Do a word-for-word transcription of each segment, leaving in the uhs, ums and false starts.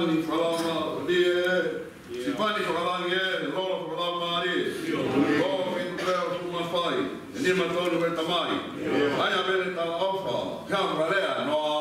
Sipani fakalaumālie, sipani fakalaumālie, lolo fakalaumālie. Lolo fitu pea ʻoku mafai, ʻe nima tonu ʻe Tamai. ʻAi ʻa mene talaʻofa, ke hanga lea noa.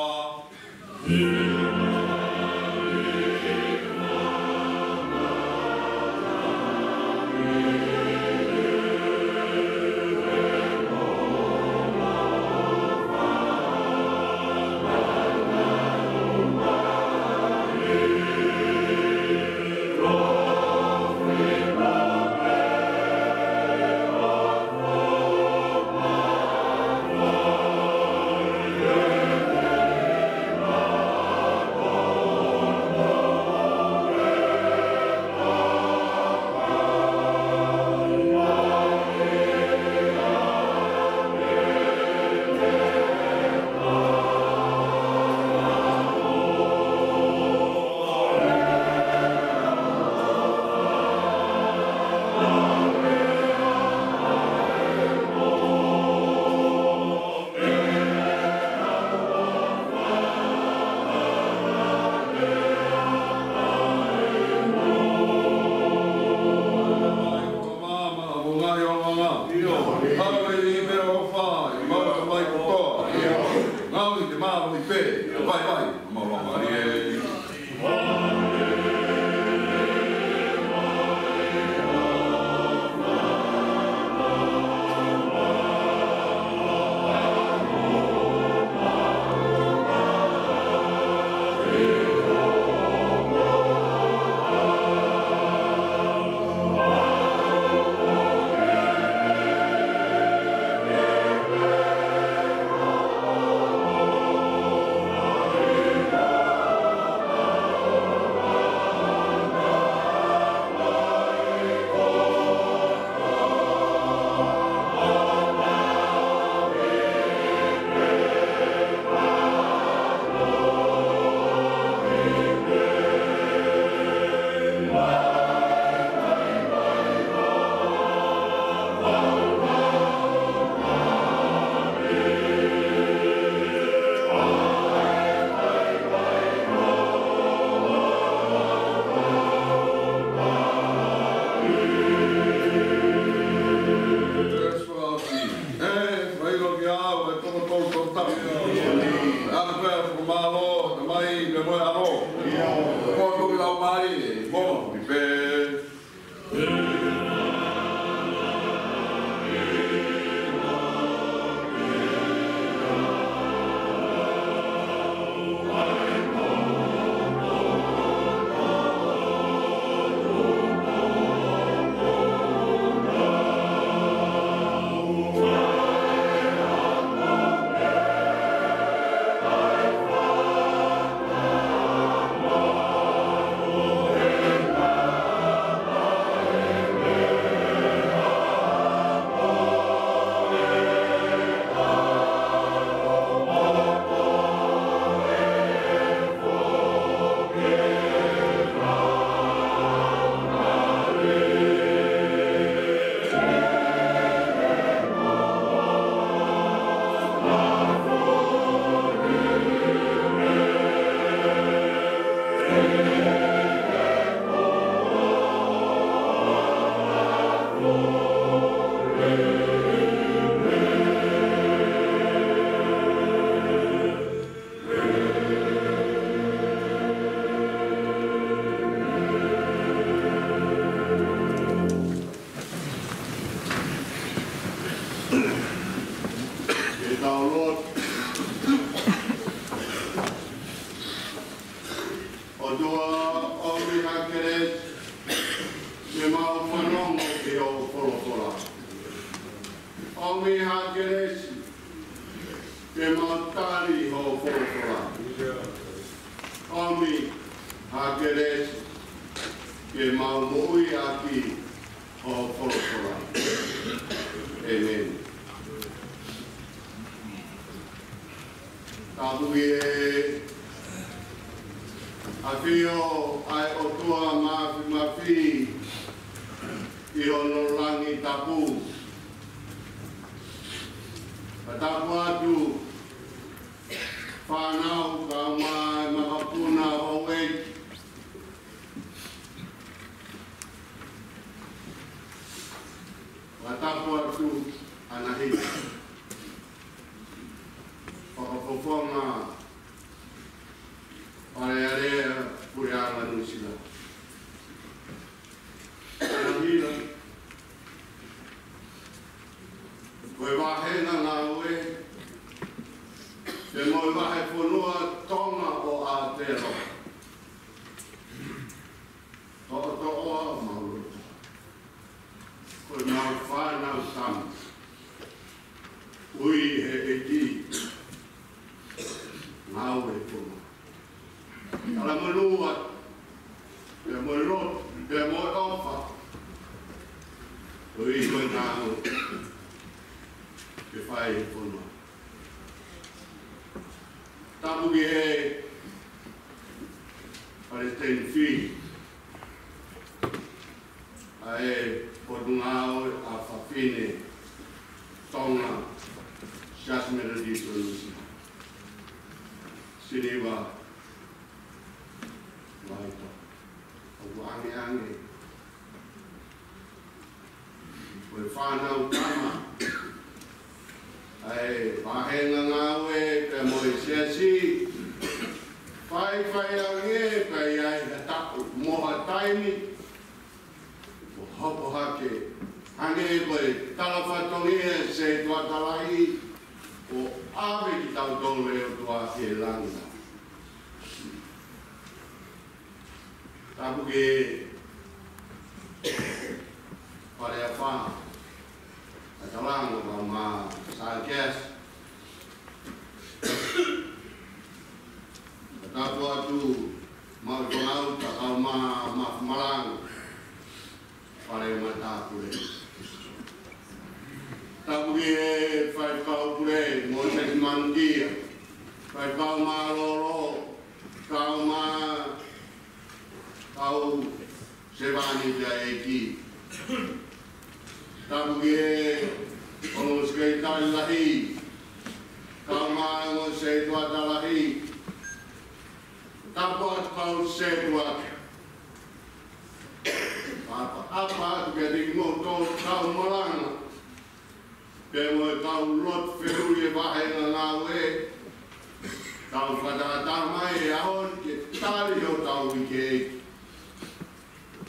Ke tau lotu. ʻOtua, ʻomi ha kelesi ke mau fanongo ki hoʻo folofola. ʻOmi ha kelesi ke mau tali hoʻo folofola. ʻOmi ha kelesi ke mau moʻui ʻaki hoʻo folofola. ʻĒmeni. Tapu ʻi he ʻafio ʻa e ʻOtua Māfimafi ʻi hono langi tapu. Ka tapu atu fānau kae ʻumaʻā e makapuna, houʻeiki, Fakafofonga Fale Alea Puleʻanga Nuʻusila. Ko e hila, ko e vāhenga ngāue, pea mo e vahefonua Tonga ʻo Aotearoa. Toʻotoʻo ʻemau loto. Ko ʻemau fānau tama. ʻUi he ʻEiki. Ngāue ko ma. Talamonū atu. Pea mo e loto, pea mo e ʻofa. ʻUi ko e ngāue ke fai he fonua. Tapu ki he Palesiteni Fili ʻa e Potungāue ʻa Fafine Tonga, Siasi Metotisi ʻo Nuʻusila, Siliva Vaitoa. ʻOku ʻangeʻange ko e fānau tama ʻa e vāhenga ngāue pea mo e siasi, faifai ange pea ʻi ai ha taʻu mo ha taimi ʻo hoko hake, hangē ko e tala fatongia ʻa e Setuata Lahi, ʻo ʻave kitautolu ʻe he ʻOtua ki he langi. Tapu ki he Fale Afā, ʻa Talango pea mo Sākeasi. Tapu atu Maʻutonga Uta pea mo Mafumalanga, Fale Matāpule. Tapu ki he Faifekau Pule, Mōsese Manukia, Faifekau Mālōlō, kau ma, kau sevāniti ʻa e ʻEiki. Tapu ki he ongo Sekelitali Lahi, kau ma ongo Setuata Lahi. Tapu atu kau Setuata. ʻApaʻapa atu kiate kimoutolu kau malanga, pea mo e kau lotu fehuʻi ʻa e vāhenga ngāue, tau fakataha mai he ʻaho ni ke tali hotau uike.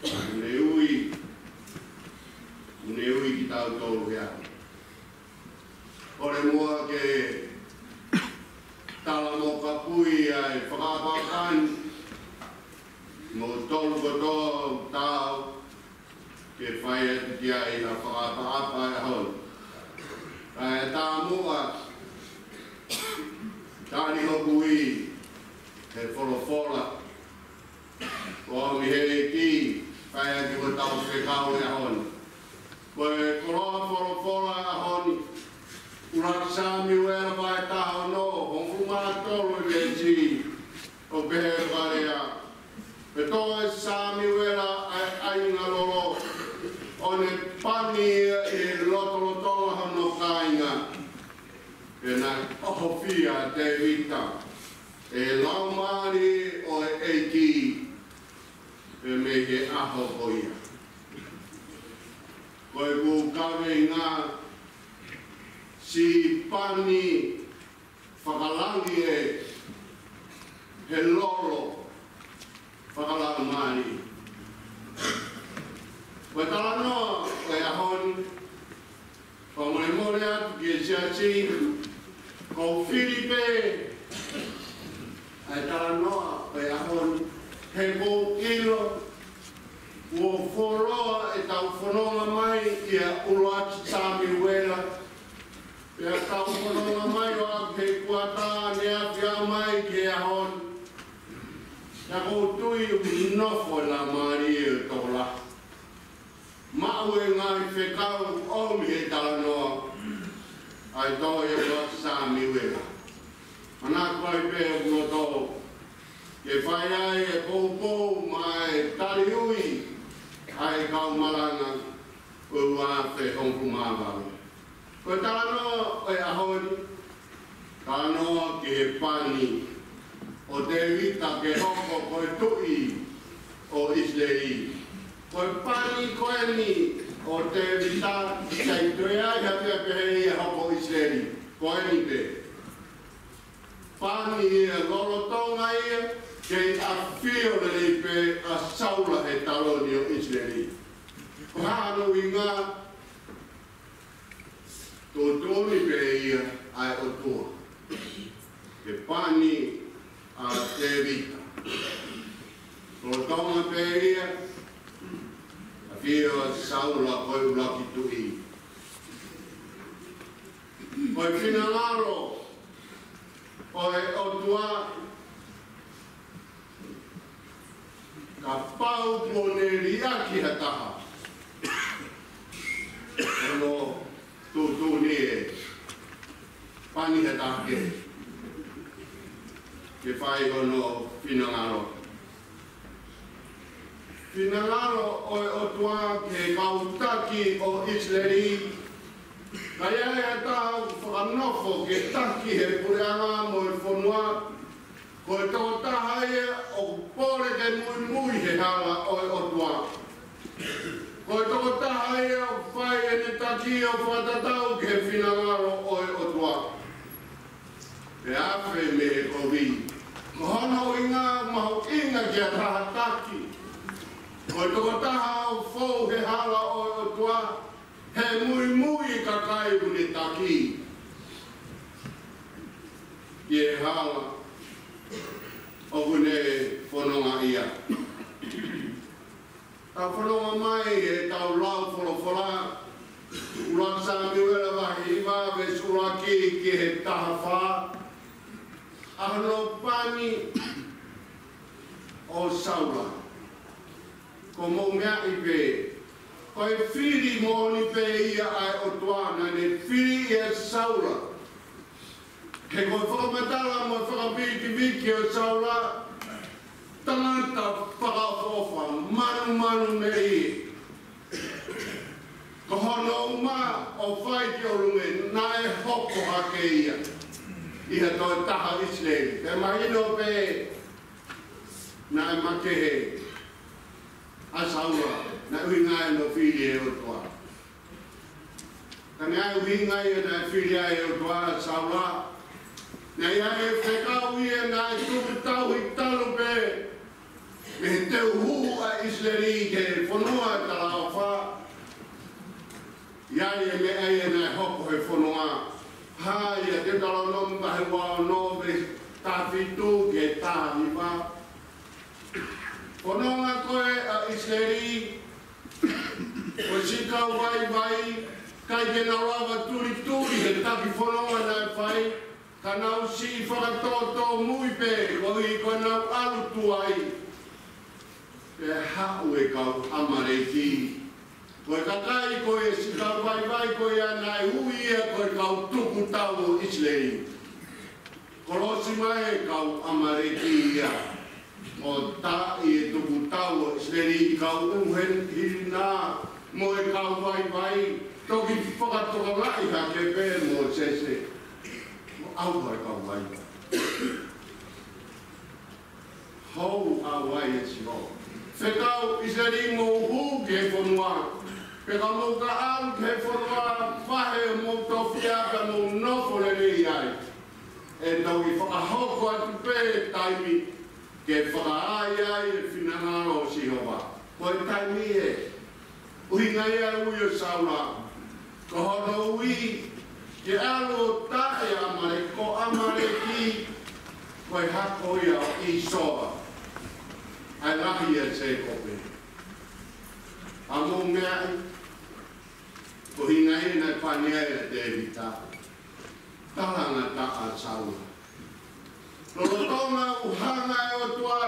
Kuo ne ui, kuo ne ui kitautolu he ʻaho ni. Kole muʻa ke tala mo kapui ʻa e fakaʻapaʻapa ni, kimoutolu kotoa ʻoku taau ke fai atu ki ai ha fakaʻapaʻapa he ʻaho ni. Kae ʻatā muʻa, tali hoku ui he folofola kuo ʻomi he ʻEiki, fai atu ki hotau fekau he ʻaho ni. Ko e koloa folofola he ʻaho ni, ʻUluaki Samiuela vahe taha ono, hongofulu mā tolu e veesi, ʻoku pehē ʻa e lea: Pea toʻo ʻe Samiuela ʻa e ʻainga lolo, ʻo ne pani ia ʻi he lotolotonga hono kāinga. Pea naʻe ʻohofia ʻa Tēvita ʻe he Laumālie ʻo e ʻEiki, pea mei he ʻaho ko ia. Ko ʻeku kaveinga, siʻi pani fakalangi ē, he lolo fakalaumālie. Ko e talanoa ʻo e ʻaho ni, fakamolemole atu ki he siasi, ʻoku ou fili pē ʻa e talanoa ʻo e ʻaho ni, he ʻoku ou ʻilo kuo fuoloa ʻetau fononga mai ʻia ʻUluaki Samiuela, pea tau fononga mai ʻo aʻu ki he kuata ʻaneafi aʻu mai ki he ʻaho ni. Pea ʻoku ou tui ʻoku nofo e Laumālie ʻo e tokolahi. Maʻu e ngaahi fekau ʻomi he talanoa ʻa e tohi ʻa ʻUluaki Samiuela. Manako ai pē ʻoku loto ke fai ai e poupou mo e taliui ʻa e kau malanga ʻo e ua afe hongofulu mā valu. Ko e talanoa ʻo e ʻaho ni, talanoa ki he pani ʻo Tēvita ke hoko ko e tuʻi ʻo ʻIsileli. Ko e pani ko eni ʻo Tēvita, ʻikai toe ʻi ai ha meʻa pehē ia ʻe hoko ʻi ʻIsileli. Ko eni pē. Pani ia, lolotonga ia, kei ʻafio lelei pē ʻa Saula he taloni ʻo ʻIsileli. Ko e hā hono ʻuhinga? Tuʻutuʻuni pē ia ʻa e ʻOtua ke pani ʻa Tēvita. Lolotonga pē ia, ʻafio ʻa Saula ko e ʻuluaki tuʻi. Ko e finangalo ʻo e ʻOtua, kapau kuo ne liʻaki ha taha, hono tuʻutuʻuni ʻe pani ha taha kehe ke fai hono finangalo. Finangalo ʻo e ʻOtua ki he kau taki ʻo ʻIsileli. Ka ʻi ai ha taha ʻoku fakanofo ke taki he puleʻanga mo e fonua, ko e tokotaha ia ʻoku pole ke muimui he hala ʻo e ʻOtua. Ko e tokotaha ia ʻoku fai ʻene taki ʻo fakatatau ki he finangalo ʻo e ʻOtua. Pea afe mei he kovi. Ko hono ʻuhinga mahuʻinga ke ʻi ai ha taki. Ko e tokotaha ʻoku fou he hala ʻo e ʻOtua, he muimui e kakai ʻoku ne taki ki he hala ʻoku ne fononga ai. Tau fononga mai he tau lau folofola, ʻuluaki Samiuela vahe hiva, veesi ʻuluaki ki he taha fā. ʻA hono pani ʻo Saula. Ko hoʻomou meaʻi pē, ko e fili moʻoni pē ia ʻa e ʻOtua naʻa ne fili ʻa Saula. He ko e fakamatala mo e fakavikiviki ʻo Saula, tangata fakaʻofoʻofa, manumanu melie. Ko hono uma ʻo fai ki ʻolunga naʻe hoko hake ia ʻi ha toe taha ʻIsileli. Pea mahino pē naʻe makehe ʻa Saula, naʻe ʻuhinga ia hono fili ʻe he ʻOtua. Ka naʻe ʻuhinga ia naʻe fili ai ʻe he ʻOtua ʻa Saula. Naʻe ʻi ai e fekau ia naʻe tuku tauhi talu pē mei he teu hū ʻa ʻIsileli ki he fonua talaʻofa. ʻI ai e meʻa ia naʻe hoko he fonua. Hā ia, Teutalōnome vahe ua ono veesi taha fitu ki he taha hiva. Fononga ko ē ʻa ʻIsileli, ko e siʻi kau vaivai, ʻikai ke nau lava tulituli he taki fononga naʻe fai, ka nau siʻi fakatōtōmui pē, koeʻuhi ko ʻenau ʻalu tuai. Pea haʻu e kau ʻAmaleki. Ko e kakai ko ē siʻi kau vaivai ko ia naʻe ui ia ko e kau tukutau ʻo ʻIsileli. Kolosi mai e kau ʻAmaleki ia. ʻO taaʻi e tukutau ʻo ʻIsileli, kau ʻuheni hina mo e kau vaivai, toki fakatokangaʻi hake pē ʻe Mōsese. ʻOku ʻauha e kau vaivai. Hou ʻauha ʻe Sihova. Fekau ʻIsileli mou hū ki he fonua. Pea ka mou ka ʻalu ki he fonua, vahe homou tofiʻa pea mou nofo lelei ai. ʻE toki fakahoko atu pē taimi ke fakaai ai e finangalo ʻo Sihova. Ko e taimi ē, ʻuhinga ia e ui ʻo Saula, ko hono ui ke ʻalu ʻo taaʻi ʻa ʻAmaleki, ko ʻAmaleki, ko e hako ia ʻo ʻĪsoa, ʻa e lahi ʻa Sēkope. ʻA hoʻomou meaʻi, ko e ʻuhinga ia naʻe pani ai ʻa Tēvita. Talangataʻa ʻa Saula. Lolotonga ʻoku hanga ʻe he ʻOtua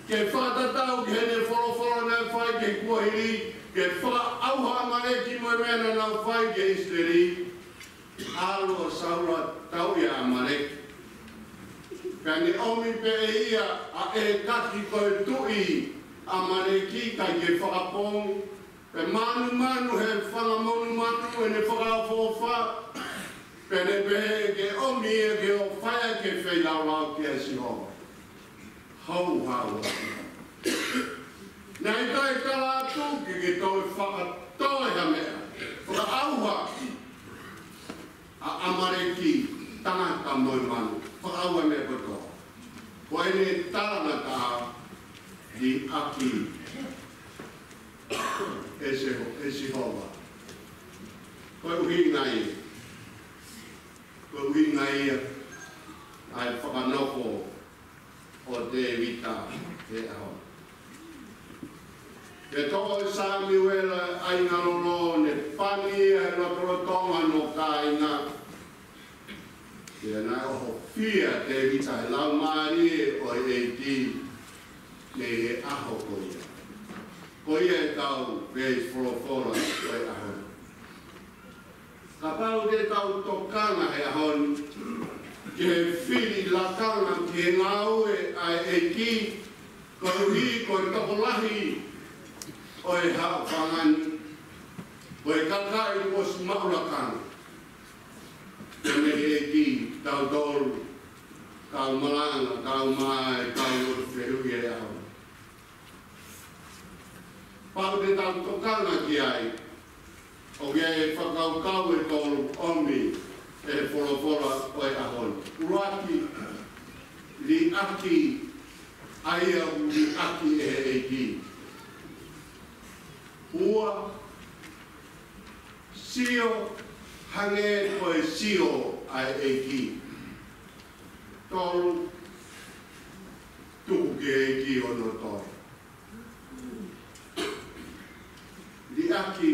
ke fakatatau ki heʻene folofola naʻe fai ki he kuohili, ke fakaʻauha ʻa ʻAmaleki mo e meʻa naʻa nau fai ki ʻIsileli. ʻAlu ʻa Saula tauʻi ʻa ʻAmaleki. Pea ne ʻomi pē ʻe ia ʻa e taki ko e tuʻi ʻa ʻAmaleki, ʻikai ke fakapoongi. Pea manumanu he fanga monumanu ʻene fakaʻofoʻofa, pea ne pehē ke ʻomi ia ke ʻo fai ʻaki e feilaulau kia Sihova. Hou, hou. Naʻe ʻikai tala atu ke ke toe faka-, Toe ha meʻa, fakaʻauha ʻa ʻAmaleki, tangata mo e manu, fakaʻauha e meʻa kotoa. Ko ʻene talangataʻa, liʻaki ʻe Siho-, ʻe Sihova. Ko e ʻuhinga ia, ko e ʻuhinga ia ʻa e fakanofo ʻo Tēvita he ʻaho. Pea toʻo ʻe Samiuela ʻa e ʻainga lolo, ne pani ia he lotolotonga hono kāinga. Pea naʻe ʻohofia ʻa Tēvita he Laumālie ʻo e ʻEiki mei he ʻaho ko ia. Ko ia ʻetau veesi folofola ʻo e ʻaho ni. Kapau te tau tokanga he ʻaho ni ki he fili lakanga ki he ngāue ʻa e ʻEiki, koeʻuhi ko e tokolahi ʻo e haʻofanga ni, ko e kakai kuo ʻosi maʻu lakanga. Pea mei he ʻEiki tautolu, tau malanga, tau mai, tau lotu fehuʻi he ʻaho ni. Kapau te tau tokanga ki ai, ʻoku ʻi ai e fakakaukau ʻe tolu ʻomi ʻe he folofola ʻo e ʻaho ni. ʻUluaki, liʻaki, ʻa ia ʻoku liʻaki ʻe he ʻEiki. Ua, sio hangē ko e sio ʻa e ʻEiki. Tolu, tuku ki he ʻEiki hono toe. Liʻaki,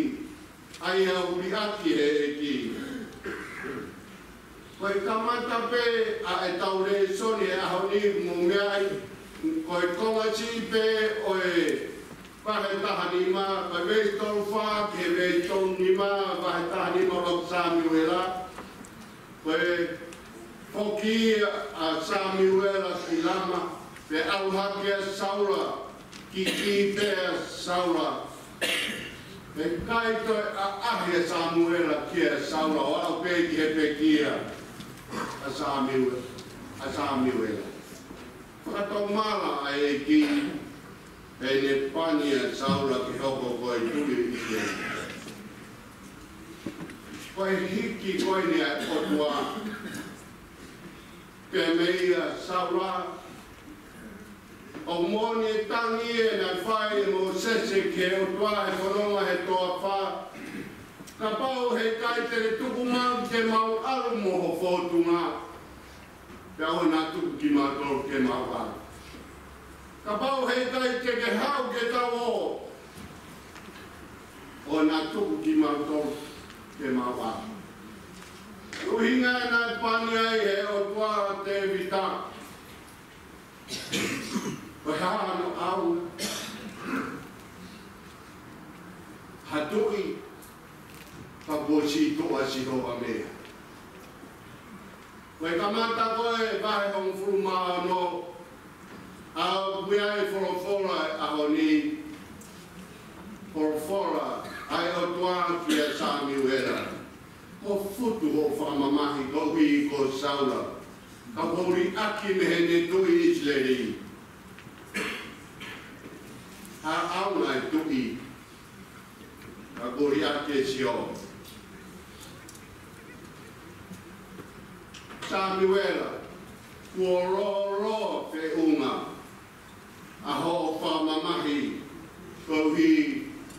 ʻa ia ʻoku liʻaki ʻe he ʻEiki. Ko e kamata pē ʻa ʻetau lēsoni he ʻaho ni, mou meaʻi, ko e konga siʻi pē ʻo e vahe taha nima, ko e veesi tolu fā ki he veesi tolu nima, vahe taha nima ʻo Samiuela. Ko e foki ʻa Samiuela ki Lama, pea ʻalu hake ʻa Saula ki Kipea, Saula. Pea ʻikai toe ʻaʻahi ʻa Samiuela kia Saula, ʻo aʻu pē ki he pekia ʻa Samiuela, ʻa Samiuela. Fakatomala ʻa e ʻEiki, pea ne pani ʻa Saula ke hoko ko e tuʻi ʻi ʻIsileli. Ko e hiki ko eni ʻa e ʻOtua pea mei a Saula, ʻoku moʻoni e tangi ē naʻe fai ʻe Mōsese ki he ʻOtua he fononga he toafa: Kapau heʻikai te ke tuku mai ke mau ʻalu mo ho fōtunga, pea ʻoua naʻa tuku kimautolu ke mau ʻalu. Kapau heʻikai te ke haʻu ke tau ō, ʻoua naʻa tuku kimautolu ke mau ʻalu. ʻUhinga naʻe pani ai ʻe he ʻOtua ʻa Tēvita, ko e hā hono ʻaonga? Ha tuʻi, ka kuo ʻosi tuʻa ʻa Sihova mei ai. Ko e kamata ko e vahe hongofulu mā ono, ʻa ʻoku ʻi ai e folofola ʻo e ʻaho ni, folofola ʻa e ʻOtua kia Samiuela: Ko e futu hoʻo fakamamahi koeʻuhi ko Saula, ka kuo u liʻaki mei heʻene tuʻi ʻIsileli. Ha ʻaonga e tuʻi, ka kuo liʻaki ʻe Sihova. Samiuela, kuo lōloa feʻunga ʻa hoʻo fakamamahi koeʻuhi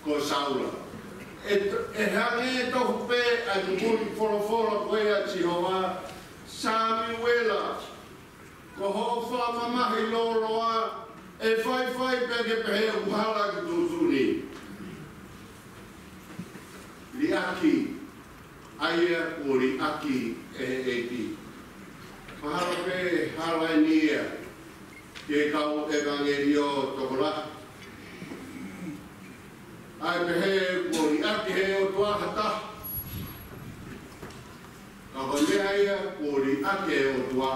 ko Saula. ʻE, ʻe hangē tofu pē ʻa e tuʻunga folofola ko ia ʻa Sihova: Samiuela, ko hoʻo fakamamahi lōloa, ʻe faifai pē ke pehē ʻoku hala ʻeku tuʻutuʻuni. Liʻaki, ʻa ia kuo liʻaki ʻe he ʻEiki. Mahalo pē hala eni ia ki he kau ʻevangeliō tokolahi, ʻa e pehē kuo liʻaki ʻe he ʻOtua ha taha. Ka ko e meʻa ia kuo liʻaki ʻe he ʻOtua,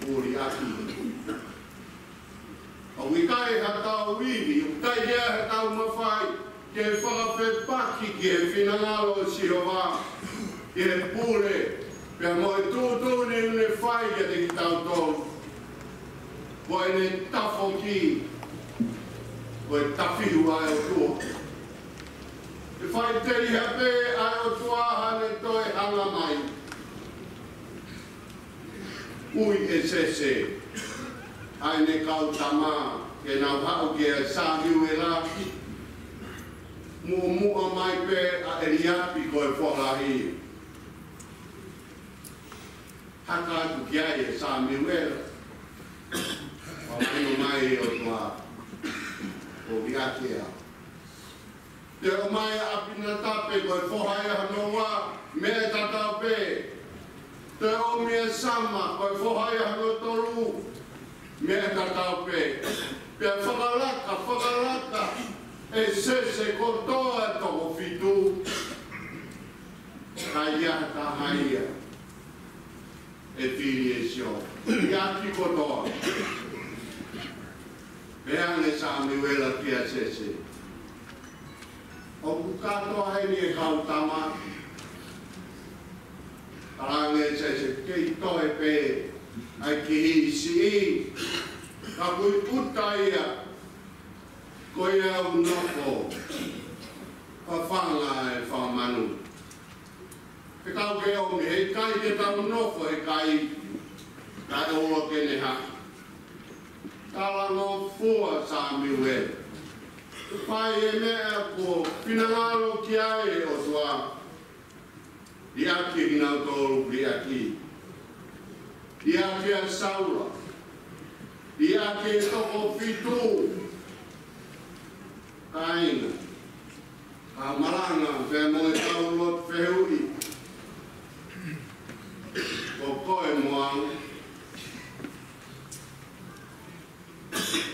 kuo liʻaki. ʻOku ʻikai haʻatau ivi, ʻoku ʻikai ke ʻi ai haʻatau mafai ke fakafepaki ki he finangalo ʻo Sihova, ki he pule, pea mo e tuʻutuʻuni naʻa ne fai kiate kitautolu. Ko ʻene tafoki, ko e tafihu ʻa e ʻOtua. Faʻiteliha pē ʻa e ʻOtua, ʻa ʻene toe hanga mai. Ui ʻe Sese ʻa ʻene kau tama ke nau haʻu kia Samiuela, muʻomuʻa mai pē ʻa ʻEliapi ko e foha lahi. Haka atu ki ai ʻe Samiuela, ʻo mahino mai ʻe he ʻOtua, ʻoku liʻaki au. Toe ʻomai ʻa ʻApinatape ko e foha ia hono ua, meʻa tatau pē. Toe ʻomi ʻa Sama ko e foha ia hono tolu, meʻa tatau pē. Pea fakalaka, fakalaka ʻe Sese kotoa e toko fitu. Ka ʻi ai ha taha ia ʻe fili ʻe Sihova. Liʻaki kotoa. Pehē ange ʻe Samiuela kia Sese, ʻoku kātoa heni e kau tama. Talaange ʻe Sese, kei toe pē ʻa e kihiʻi siʻi, ka ʻoku ʻi ʻuta ia, ko ia ʻoku nofo fafanga e fanga manu. Ke tau ke ʻomi, heʻikai ke tau nofo he kai, kae ʻoua ke ne haʻu. Talangofua Samiuela. Fai e meʻa kuo finangalo ki ai e ʻOtua. Liʻaki kinautolu, liʻaki. Liʻaki ʻa Saula. Liʻaki e toko fitu. Kāinga, ka malanga pē mo e kau lotu fehuʻi. Ko koe mo au,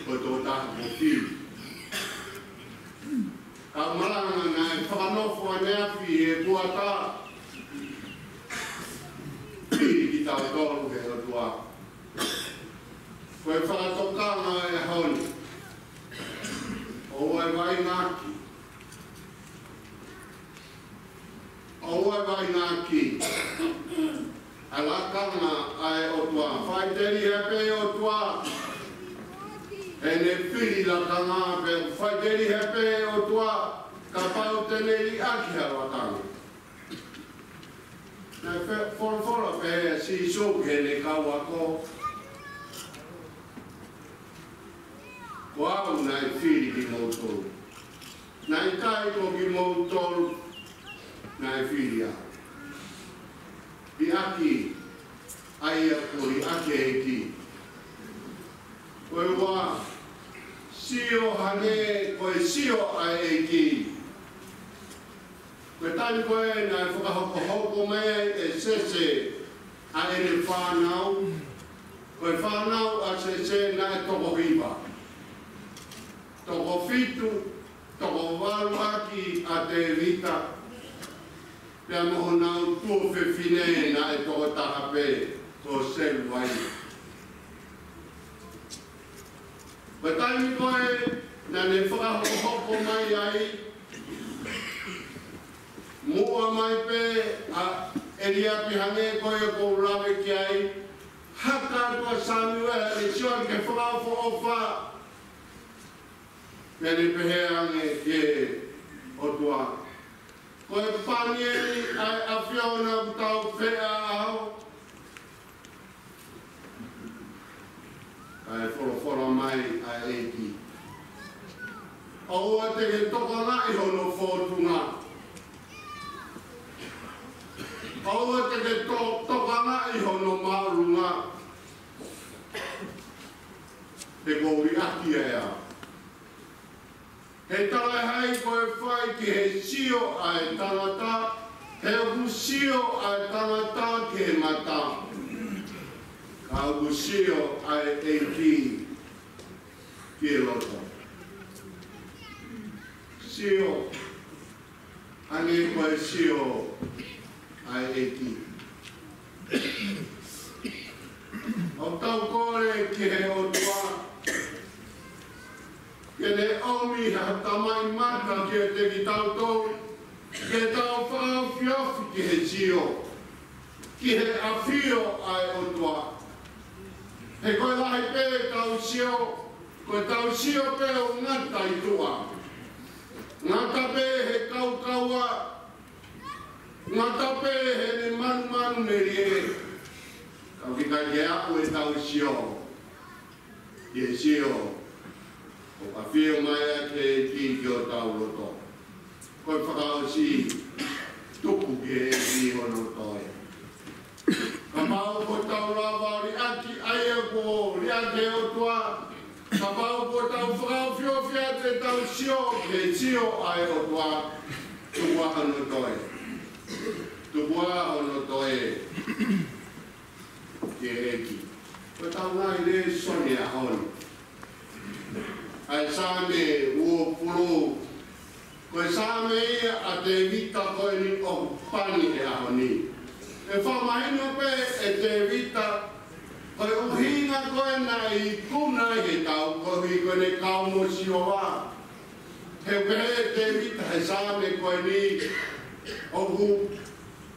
ko e tokotaha kuo fili. Ka malanga naʻe fakanofo ʻaneafi he kuata. Fili kitautolu ʻe he ʻOtua. Ko e fakatokanga ʻo e ʻaho ni, ʻoua ʻe vaʻingaʻaki. ʻOua ʻe vaʻingaʻaki ʻa e lakanga ʻa e ʻOtua. Faʻiteliha pē ʻOtua heʻene fili lakanga, pea faʻiteliha pē ʻOtua kapau te ne liʻaki ha lakanga. Naʻe fe-, folofola pē ʻa Sīsū ki heʻene kau ako, ko au naʻe fili kimoutolu. Naʻe ʻikai ko kimoutolu naʻe fili au. Liʻaki ʻa ia kuo liʻaki ʻe he ʻEiki. Ko e ua, sio hangē ko e sio ʻa e ʻEiki. Ko e taimi ko ē naʻe fakahokohoko mai ai ʻe Sese ʻa ʻene fānau, ko e fānau ʻa Sese naʻe toko hiva. Toko fitu, toko valu ʻaki ʻa Tēvita, pea mo honau tuofefine naʻe toko taha pē, ko Seluaia. Ko e taimi ko ē naʻa ne fakahokohoko mai ai, muʻa mai pē ʻa ʻEliapi hangē ko ia ʻoku ou lave ki ai, haka atu ʻa Samiuela ʻi he sio ki he fakaʻofoʻofa. Pea ne pehē ange ki he ʻOtua, ko e pani eni ʻa e ʻAfiona ʻoku tau feʻao. Kae folofola mai ʻa e ʻEiki, ʻoua te ke tokangaʻi hono fōtunga. ʻOua te ke to-, tokangaʻi hono māʻolunga. He kuo u liʻaki ʻa e ʻao. He talaʻehai ko e fai ki he sio ʻa e tangata, he ʻoku sio ʻa e tangata ki he mata, ka ʻoku sio ʻa e ʻEiki ki he loto. Sio hangē ko e sio ʻa e ʻEiki. ʻOku tau kole ki he ʻOtua ke ne ʻomi ha tamaimata kiate kitautolu, ke tau fakaofiofi ki he sio, ki he ʻafio ʻa e ʻOtua. He ko e lahi pē ʻetau sio, ko ʻetau sio pē ʻoku ngata ʻi tuʻa. Ngata pē he kaukaua, ngata pē heʻene manumanu melie, ka ʻoku ʻikai ke aʻu ʻetau sio ki he sio ʻoku ʻafio mai ʻaki ʻe he ʻEiki ki hotau loto. Ko e fakaʻosi, tuku ki he ʻEiki hono toe. Kapau ʻoku tau lava ʻo liʻaki ʻa ia kuo liʻaki ʻe he ʻOtua, kapau ʻoku tau fakaofiofi atu ʻetau sio ki he sio ʻa e ʻOtua, tuku ā hono toe. Tuku ā hono toe ki he ʻEiki. Ko ʻetau ngaahi lēsoni he ʻaho ni, ʻa e Saame uofulu. Ko e Saame ia ʻa Tēvita ko eni ʻoku pani he ʻaho ni. ʻE fakamahino pē ʻe Tēvita, ko e ʻuhinga ko ē naʻe ikuna ai he tau koeʻuhi ko ʻene kau mo Sihova. He pehē ʻe Tēvita he Saame ko eni, ʻoku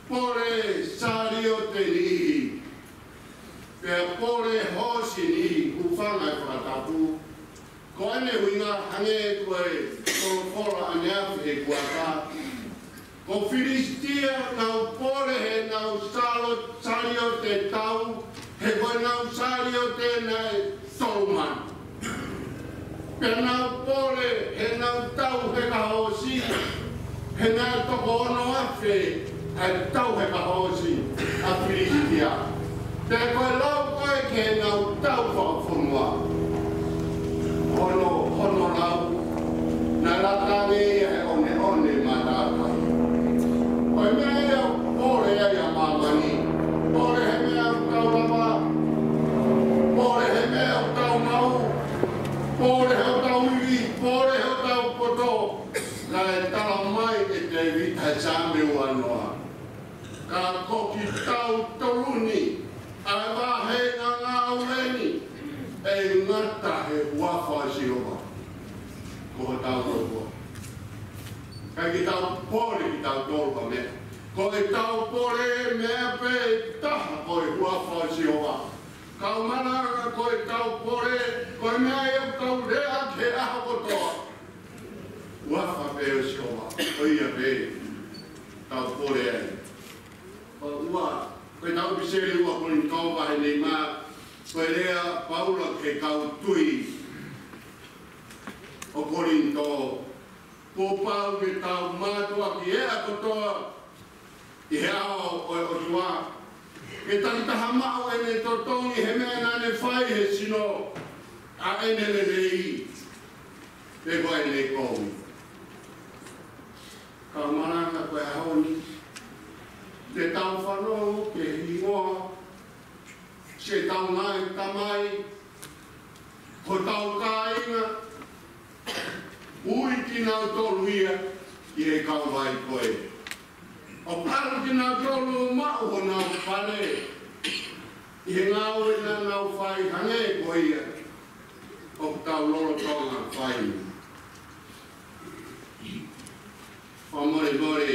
pole saliote niʻihi, pea pole hoosi niʻihi, hūfanga he fakatapu. Ko ʻene ʻuhinga hangē ko e folofola ʻaneafi he kuata. Ko Filisitia nau pole heʻenau salo-, saliote tau, he ko ʻenau saliote naʻe tolu mano. Pea nau pole heʻenau tau heka hoosi, he naʻe toko ono afe ʻa e tau heka hoosi ʻa Filisitia. Pea ko e lau ko ē ki heʻenau tau fakafonua, hono, hono lau, naʻe lata ange ia he ʻoneʻone matātahi. Ko e meʻa ia ʻoku pole ai ʻa māmani. Pole he meʻa ʻoku tau lava, pole he meʻa ʻoku tau maʻu, pole hotau ivi, pole hotau poto. Naʻe tala mai ʻe Tēvita he Saame uanoa, ka ko kitautolu ni, ʻa e vahenga ngāue ni, ʻe ngata he huafa ʻo Sihova ko hotau ʻOtua. ʻIkai ke tau pole kitautolu ha meʻa. Ko ʻetau pole meʻa pē taha ko e huafa ʻo Sihova. Kau malanga, ko ʻetau pole, ko e meʻa ia ʻoku tau lea ki ai he ʻaho kotoa. Huafa pē ʻo Sihova, ko ia pē tau pole ai. Ko ua, ko ʻetau ʻipiseli ua Kolinitō vahe nima, ko e lea ʻa Paula ki he kau tui ʻo Kolinitō. Kuo pau ke tau mātuʻaki ʻea kotoa ʻi he ʻao ʻo e ʻOtua, ke takitaha maʻu ʻene totongi he meʻa naʻa ne fai he sino, ʻa ʻene lelei pe ko ʻene kovi. Kau malanga, ko e ʻaho ni, te tau fanongo ki he hingoa siʻetau ngaahi tamai, hotau kāinga, ui kinautolu ia ki he kauvai ko ē. ʻOku ʻalu kinautolu ʻo maʻu honau fale ʻi he ngāue naʻa nau fai, hangē ko ia ʻoku tau lolotonga fai. Fakamolemole,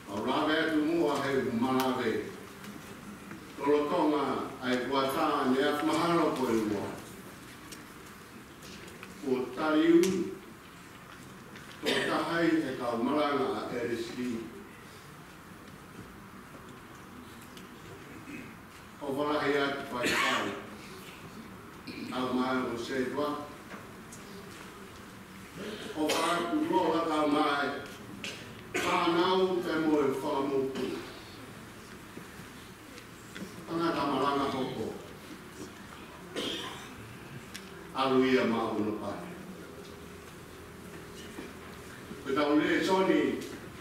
ʻoku ou lave atu muʻa he ʻoku malave. Lolotonga ʻa e kuata ʻaneafi, mahalo ko e ua, kuo tali ui tokotaha ia he kau malanga ʻa e L S D. ʻOfa lahi atu, faifekau, ʻa e maʻu ʻo Setua. ʻOfa atu loa, ʻa e maʻu fānau pea mo e fanga mokopuna. Tangata malanga hoko. ʻAlu ia maʻu hono pani. Ko ʻetau lēsoni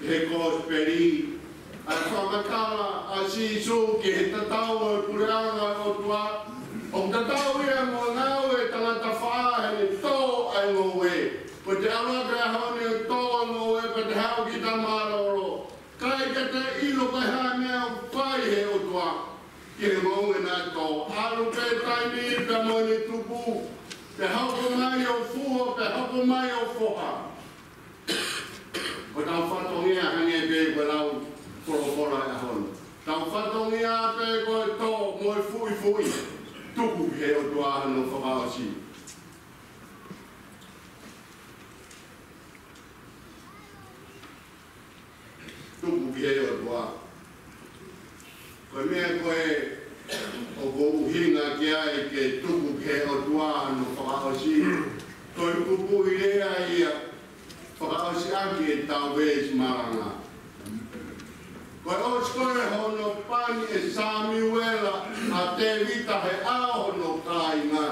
he Kosipeli, ʻa e fakamatala ʻa Sīsū ki he tatau ʻo e puleʻanga ʻo e ʻOtua, ʻoku tatau ia mo e ngāue ʻa e tangata faʻa heʻene tō ʻa e ngoue. Ko ʻete ʻalu atu he ʻaho ni ʻo tō ʻa e ngoue, ko ʻete haʻu ki he mālōlō. ʻIkai ke te ʻilo ko e hā e meʻa ʻoku fai ʻe he ʻOtua ki he ngoue naʻe tō. ʻAlu pē taimi pea mo ʻene tupu, pea hoko mai ʻo fua, pea hoko mai ʻo foha. Ko ʻetau fatongia hangē pē ko e lau folofola he ʻaho ni. Tau fatongia pē ko e tō mo e fuʻifuʻi, tuku ki he ʻOtua hono fakaʻosi. ʻe tuku ki he ʻOtua hono fakaʻosi. Ko e kupuʻi lea ia fakaʻosi ʻaki ʻetau veesi malanga. Ko e ʻosi ko ē hono pani ʻe Samiuela ʻa Tēvita he ʻao hono kāinga,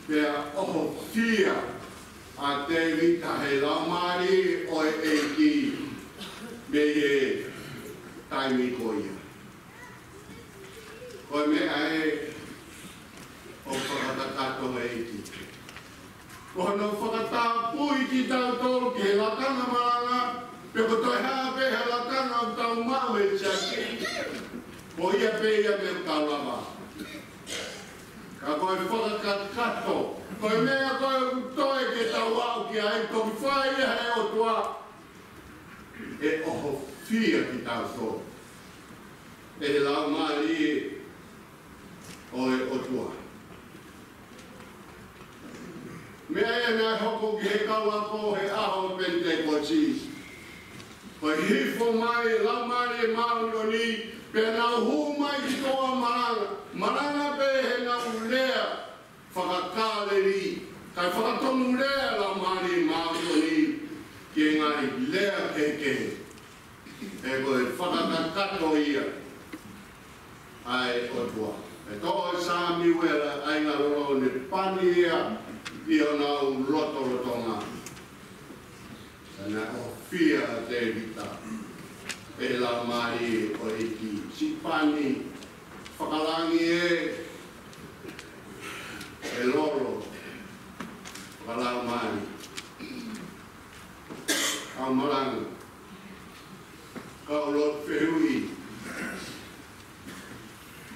pea ʻohofia ʻa Tēvita he Laumālie ʻo e ʻEiki mei he taimi ko ia. Ko e meʻa ē ʻoku fakakakato he ʻEiki. Ko hono fakatapui kitautolu ki he lakanga malanga, pe ko e toe hā pē ha lakanga ʻoku tau maʻu he siasi, ko ia pē ia meʻa ʻoku tau lava. Ka ko e fakakakato, ko e meʻa ko ē ʻoku toe ke tau aʻu ki ai, toki fai ia he ʻOtua, ʻe ʻohofia kitautolu ʻe he Laumālie ʻo e ʻOtua. Meʻa ia naʻe hoko ki he kau ako he ʻaho Penitekosi. Ko e hifo mai e Laumālie Māʻoniʻoni, pea nau hū mai ki tuʻa ʻo malanga. Malanga pē he nau lea faka-Kāleli, kae fakatonu lea e Laumālie Māʻoniʻoni ki he ngaahi lea kehekehe. He ko e fakakakato ia ʻa e ʻOtua. ʻE toʻo ʻe Samiuela ʻa e ʻāinga lolo, ne pani ia ʻi honau lotolotonga. Naʻe ʻohofia ʻa Tēvita ʻe he Laumālie ʻo e ʻEiki. Siʻi pani fakalangi ē, ʻe lolo fakalaumālie. Kau malanga, kau lotu fehuʻi,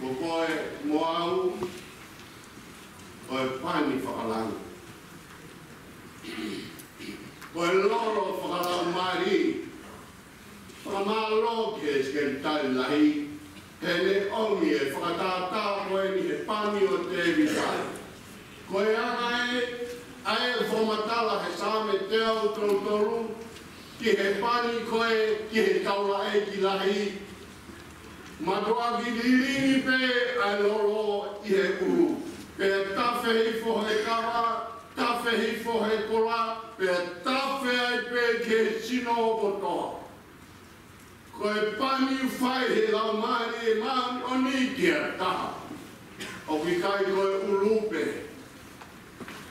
ko koe mo au, ko e pani fakalangi, ko e lolo fakalaumālie. Fakamālō ki he Sekelitali Lahi heʻene ʻomi e fakatātā ko eni he pani ʻo Tēvita. Ko e anga ē ʻa e fakamatala he Saame teau tolu tolu ki he pani ko ē ki he taulaʻeiki lahi. Mātuʻaki lilingi pē ʻa e lolo ʻi he ʻulu, pea tafe hifo he kava, tafe hifo he kola, pea tafe ai pē ki he sino kotoa. Ko e pani ʻoku fai he Laumālie Māʻoniʻoni ki ha taha. ʻOku ʻikai ko e ʻulu pē.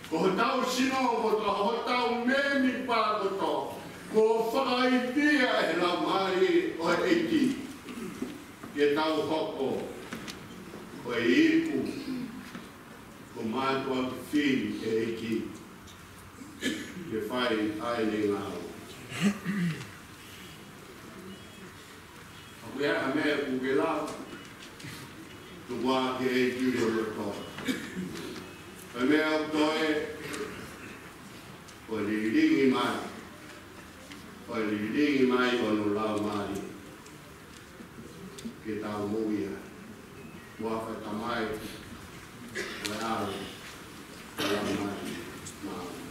Ko hotau sino kotoa, hotau mēmipa kotoa, kuo fakaivia ʻe he Laumālie ʻo e ʻEiki ke tau hoko ko e ipu, ko e mātuʻaki fili ʻa e ʻEiki ke fai ʻa ʻene ngāue. ʻOku ʻi ai ha meʻa ʻoku ke lava, tuku ā ki he ʻEiki hoʻo loto. Ko e meʻa ʻoku toe, ko e lilingi mai, ko e lilingi mai hono Laumālie ke tau moʻui ai. Huafa ʻo e Tamai, ʻo e ʻAlo, ʻo e Laumālie Māʻoniʻoni.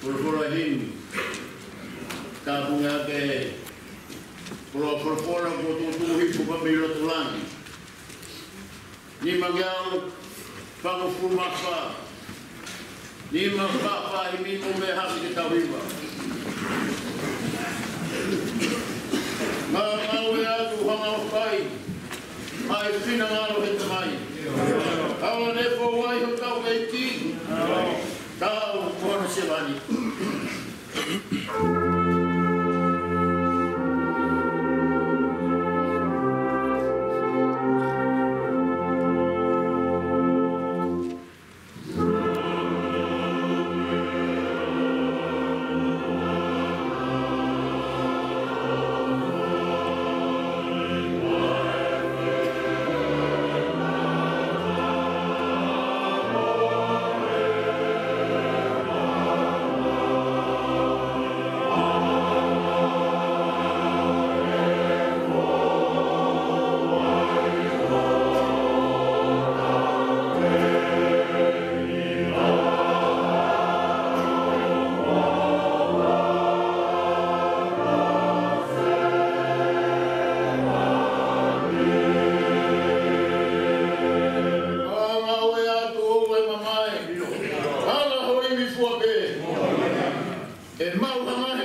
Folofola himi, tāpuni ʻa e folofola kuo tuʻutuʻu hifo mei loto langi. Nimangeau fāngofulu mā fā. Nima fā fā, himi mo mea hake ke tau hiva. Ngāngau ʻe atu hanga ʻo fai ʻa e finangalo he Tamai. Kau ane fo wai hotau ʻEiki. Tau kono sevani.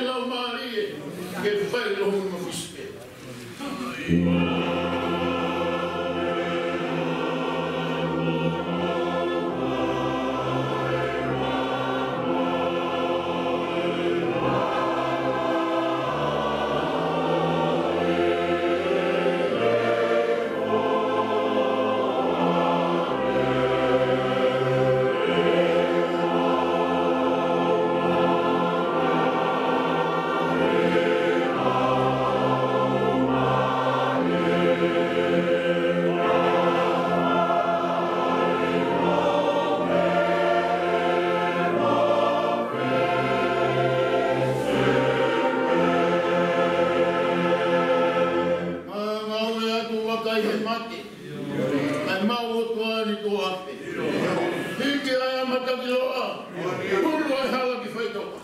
Laumālie, ke fai loho mafisi pē. Ngāue atu vakai he mate. ʻAi mau ʻOtua ni tuʻa pē. Hiki ʻa e mata ki loa. Hulu ʻa e hala ki faitoka.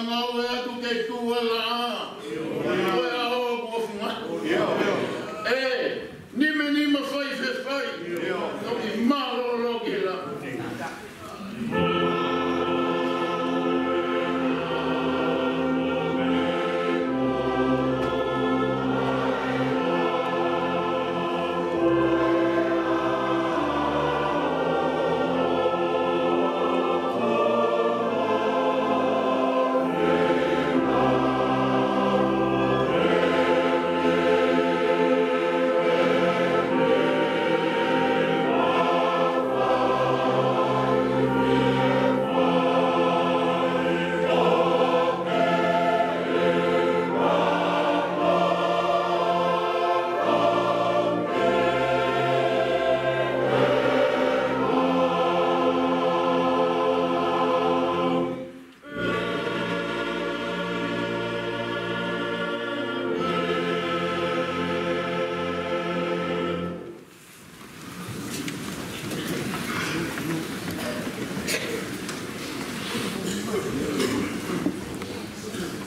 Ngāue atu ke tuʻu ʻa e laʻā. Ko e ʻaho kuo fungani. ʻE, nima nima fai fefai. Toki mālōlō ki he laʻā.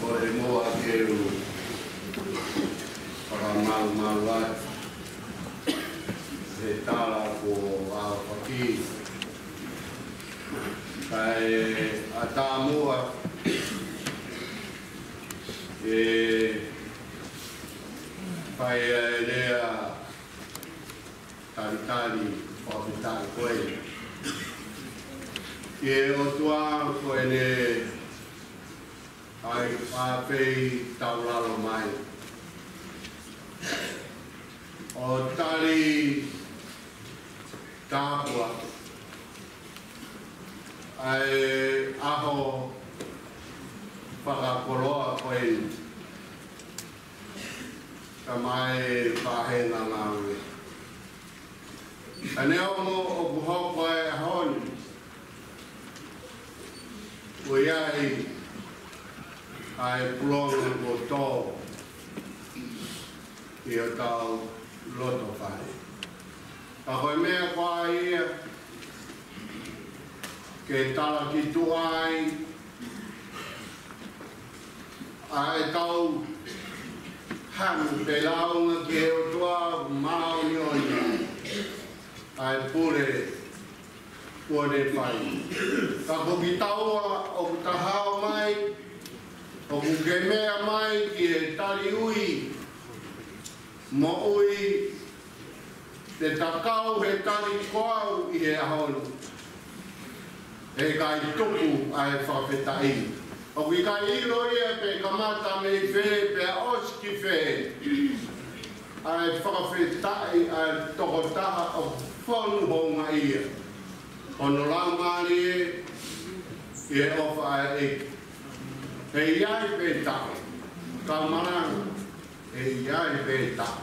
Ko e moa ke u fakamalumalu atu he tala ko ʻAofaki. Kae ʻatā muʻa ʻe fai ʻa e lea talitali ʻo pita ko ē. Ki he ʻOtua ko ʻene ʻai fāpei taulalo mai. ʻO tali tāpua ʻa e ʻaho fakakoloa ko ē. Ka mai pāhenga ngāue. Ka neongo ʻoku hoko ʻa e ʻaho ni, ʻoku ʻi ai ʻa e pulonga kuo tō ʻi hotau loto fale. Ka ko e meʻa ko ia ke talaki tuʻa ai ʻa e tau hanu pe lāunga ki he ʻOtua māʻoniʻoni ʻa e pule kuo ne fai. Ka ko kitaua ʻoku ta hao mai, ʻoku ke meʻa mai ki he tali ui, moʻui, te ta kau he tali ko au ʻi he ʻaho ni. ʻE ʻikai tuku ʻa e fakafetaʻi. ʻOku ʻikai ʻilo ia pe kamata mei fē pea ʻosi ki fē ʻa e fakafetaʻi ʻa e tokotaha ʻoku fonu houngaʻia hono laumālie ʻi he ʻofa ʻa e ʻEiki. ʻE ʻi ai pē taʻu, kau malanga, ʻe ʻi ai pē taʻu.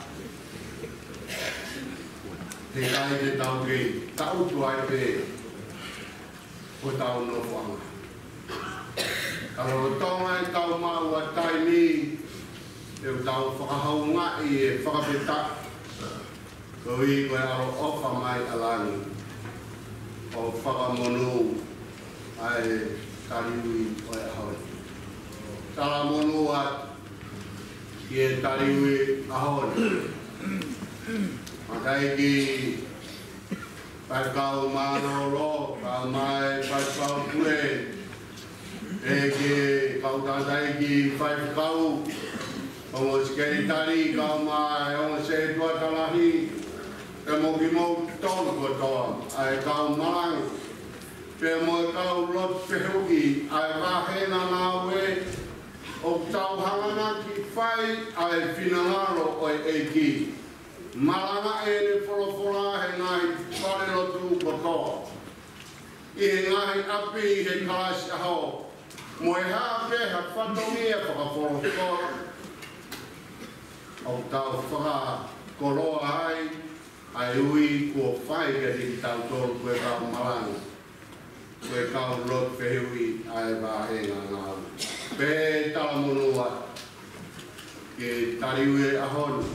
He ʻikai te tau kei taʻutu ai pē hotau nofoʻanga. Ka lolotonga ʻetau maʻu ʻa e taimi, ʻe tau fakahoungaʻi e fakafetaʻi. Koeʻuhi ko e ʻaloʻofa mai ʻa langi ʻo fakamonū ʻa e taliui ʻo e ʻaho ni. Talamonū atu ki he taliui ʻaho ni. Maʻa e ʻEiki, Faifekau Mālōlō, kau mai Faifekau Pule, ʻEiki, kau tangataʻeiki faifekau, ongo sekelitali, kau mai ongo sētuata lahi, pea mo kimoutolu kotoa, ʻa e kau malanga, pea mo e kau lotu fehuʻi, ʻa e vāhenga ngāue, ʻoku tau hanganaki fai ʻa e finangalo ʻo e ʻEiki. Malangaʻi ʻene folofola he ngaahi falelotu kotoa, ʻi he ngaahi ʻapi, ʻi he kalasi ʻaho, mo e hā pē ha fatongia fakafolofola ʻoku tau fakakoloa ai, ʻa e ui kuo fai kiate kitautolu ko e kau malanga, ko e kau lotu fehuʻi ʻa e vāhenga ngāue. Pea talamonū atu ki he taliui ʻaho ni.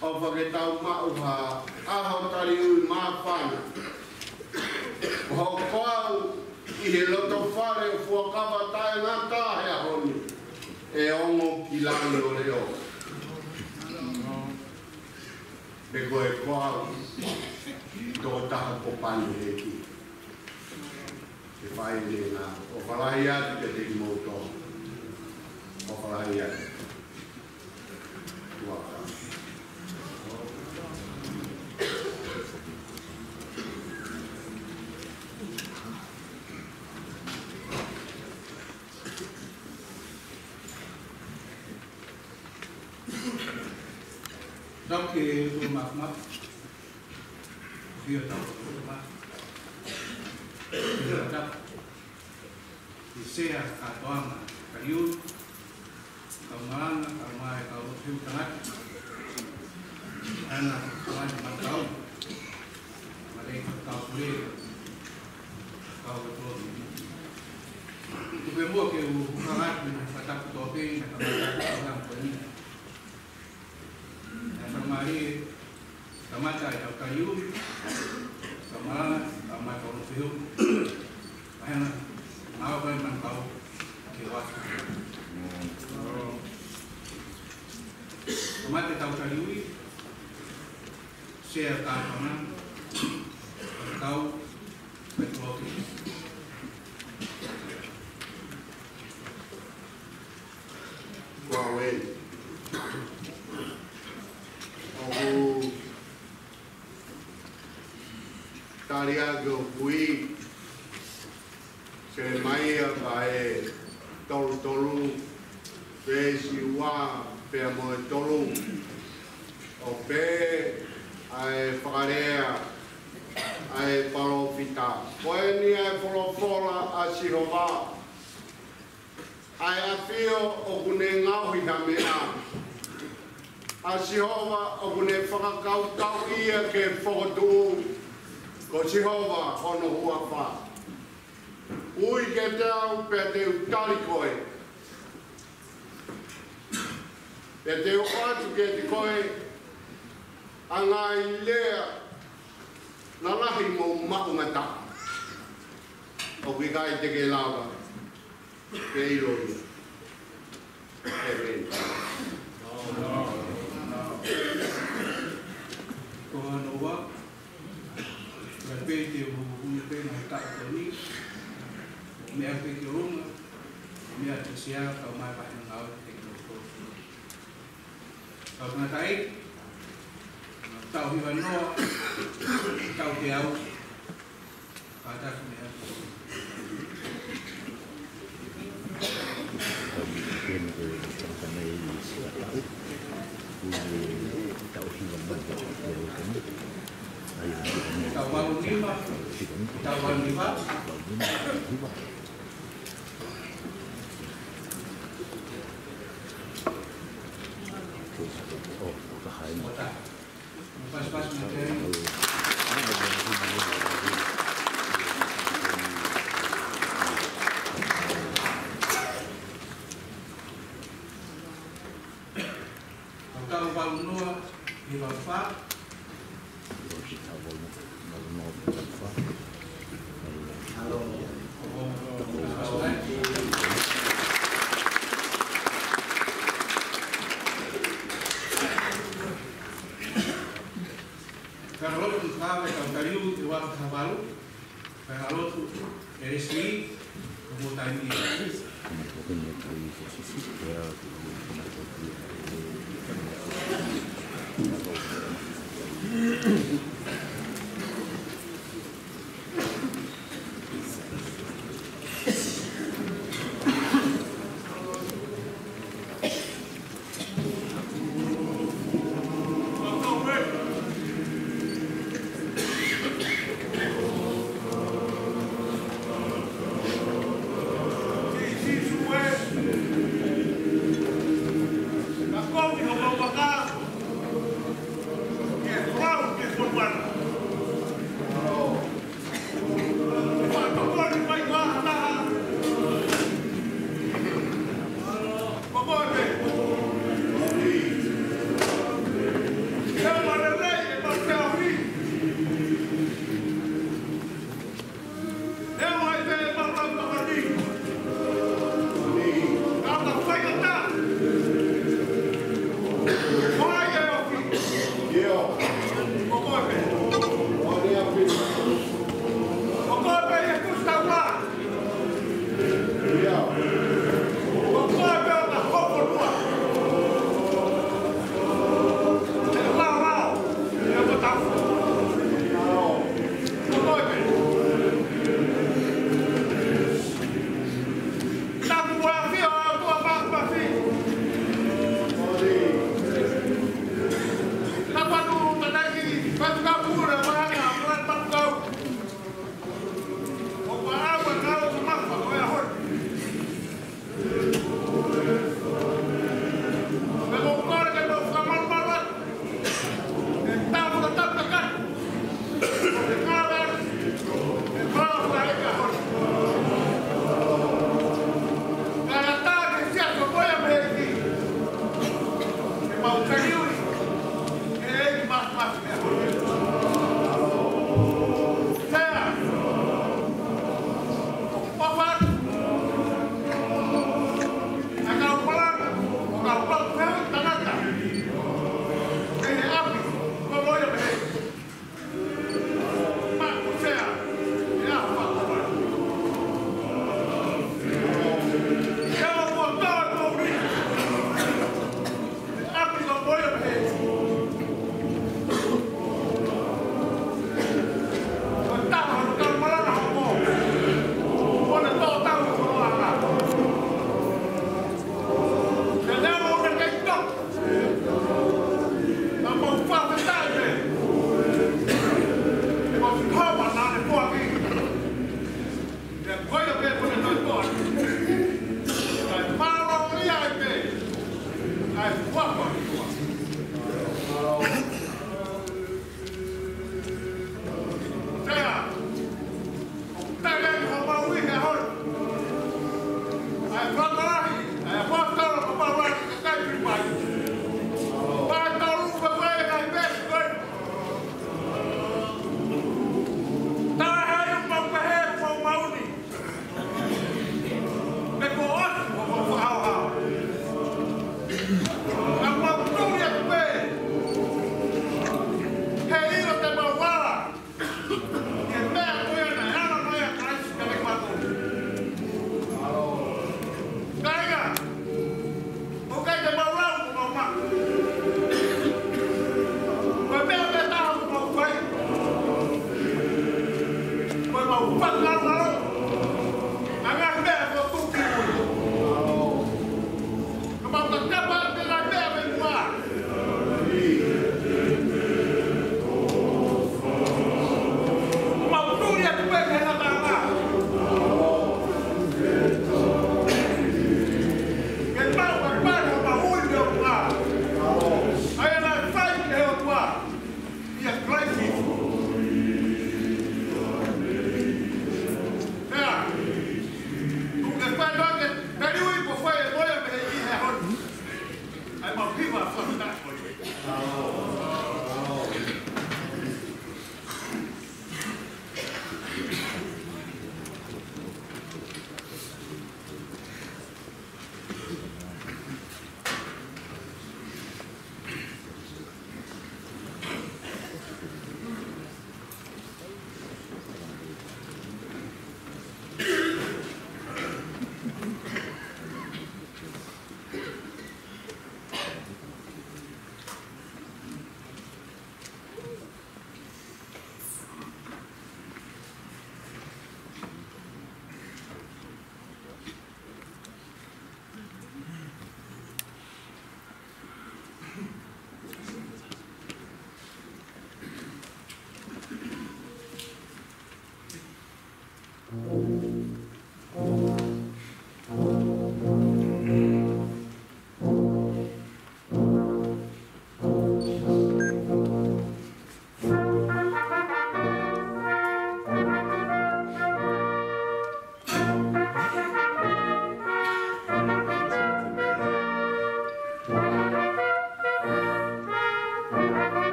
ʻOfa ke tau maʻu ha ʻaho taliui māfana. Hoko au ʻi he loto fale ʻo fuakava taʻengata he ʻaho ni, ʻe ongo ki langi ʻo leʻo. Pea ko e ko au, tokotaha ko pani ʻEiki. Ke fai ʻeni, ʻofa lahi atu kiate kimoutolu. ʻOfa lahi atu. Tuaka. Tau ke ʻoua mafu mafu. Hia tau ʻoua mafu. Hia tau. ʻI he sea kātoanga, kau malanga, kau mai, kau hiu tangata. ʻAna, kau mai, kau. Mare, kau pule, kau tō. Tuku muʻa ke u hanga atu ʻi he fakatapu tō pē, na kamata, kau lang ko eni. Na fakamālie, kamata ʻetau taliui, kamata, kamata ʻo fiu. Mahena, mau kai man kau, ke wa. Kamata ʻetau taliui, sea ka mana, kau, Ko au eni. ʻOku tali ʻaki ʻa e kui, Selemaia vahe tolu tolu, veesi ua pea mo e tolu. ʻOku pehē ʻa e fakalea ʻa e palōfita. Ko eni ʻa e folofola ʻa Sihova. ʻA e ʻafio ʻoku ne ngaohi ha meʻa. ʻA Sihova ʻoku ne fakakaukauʻi ia ke fokotuʻu. Ko Sihova hono huafa. Ui kiate au pea te u tali koe. Pea te u ʻoatu kiate koe ʻa e ngaahi lea lalahi mo maʻungataʻa. ʻOku ʻikai te ke lava ke ʻilo ia. ʻĒmeni. Ko hono ua, ʻoku pehē te u hū pē ʻi he taʻu ko eni, meʻa pē ki ʻolunga, meʻa ki sea, kau mai pahina ngāue te ke loko. Kau tangataʻeiki, tau hiva noa, tau te au, kātaki meʻa. Tau valu nima, tau valu nima. ʻO taha eni. ʻO taha. Mo pasipasi mo te ai. Ko tau valu noa, ʻi valu fā. Ka lotu ka me ka taliu te wa ka valu. Ka lotu e resi ko mo tani.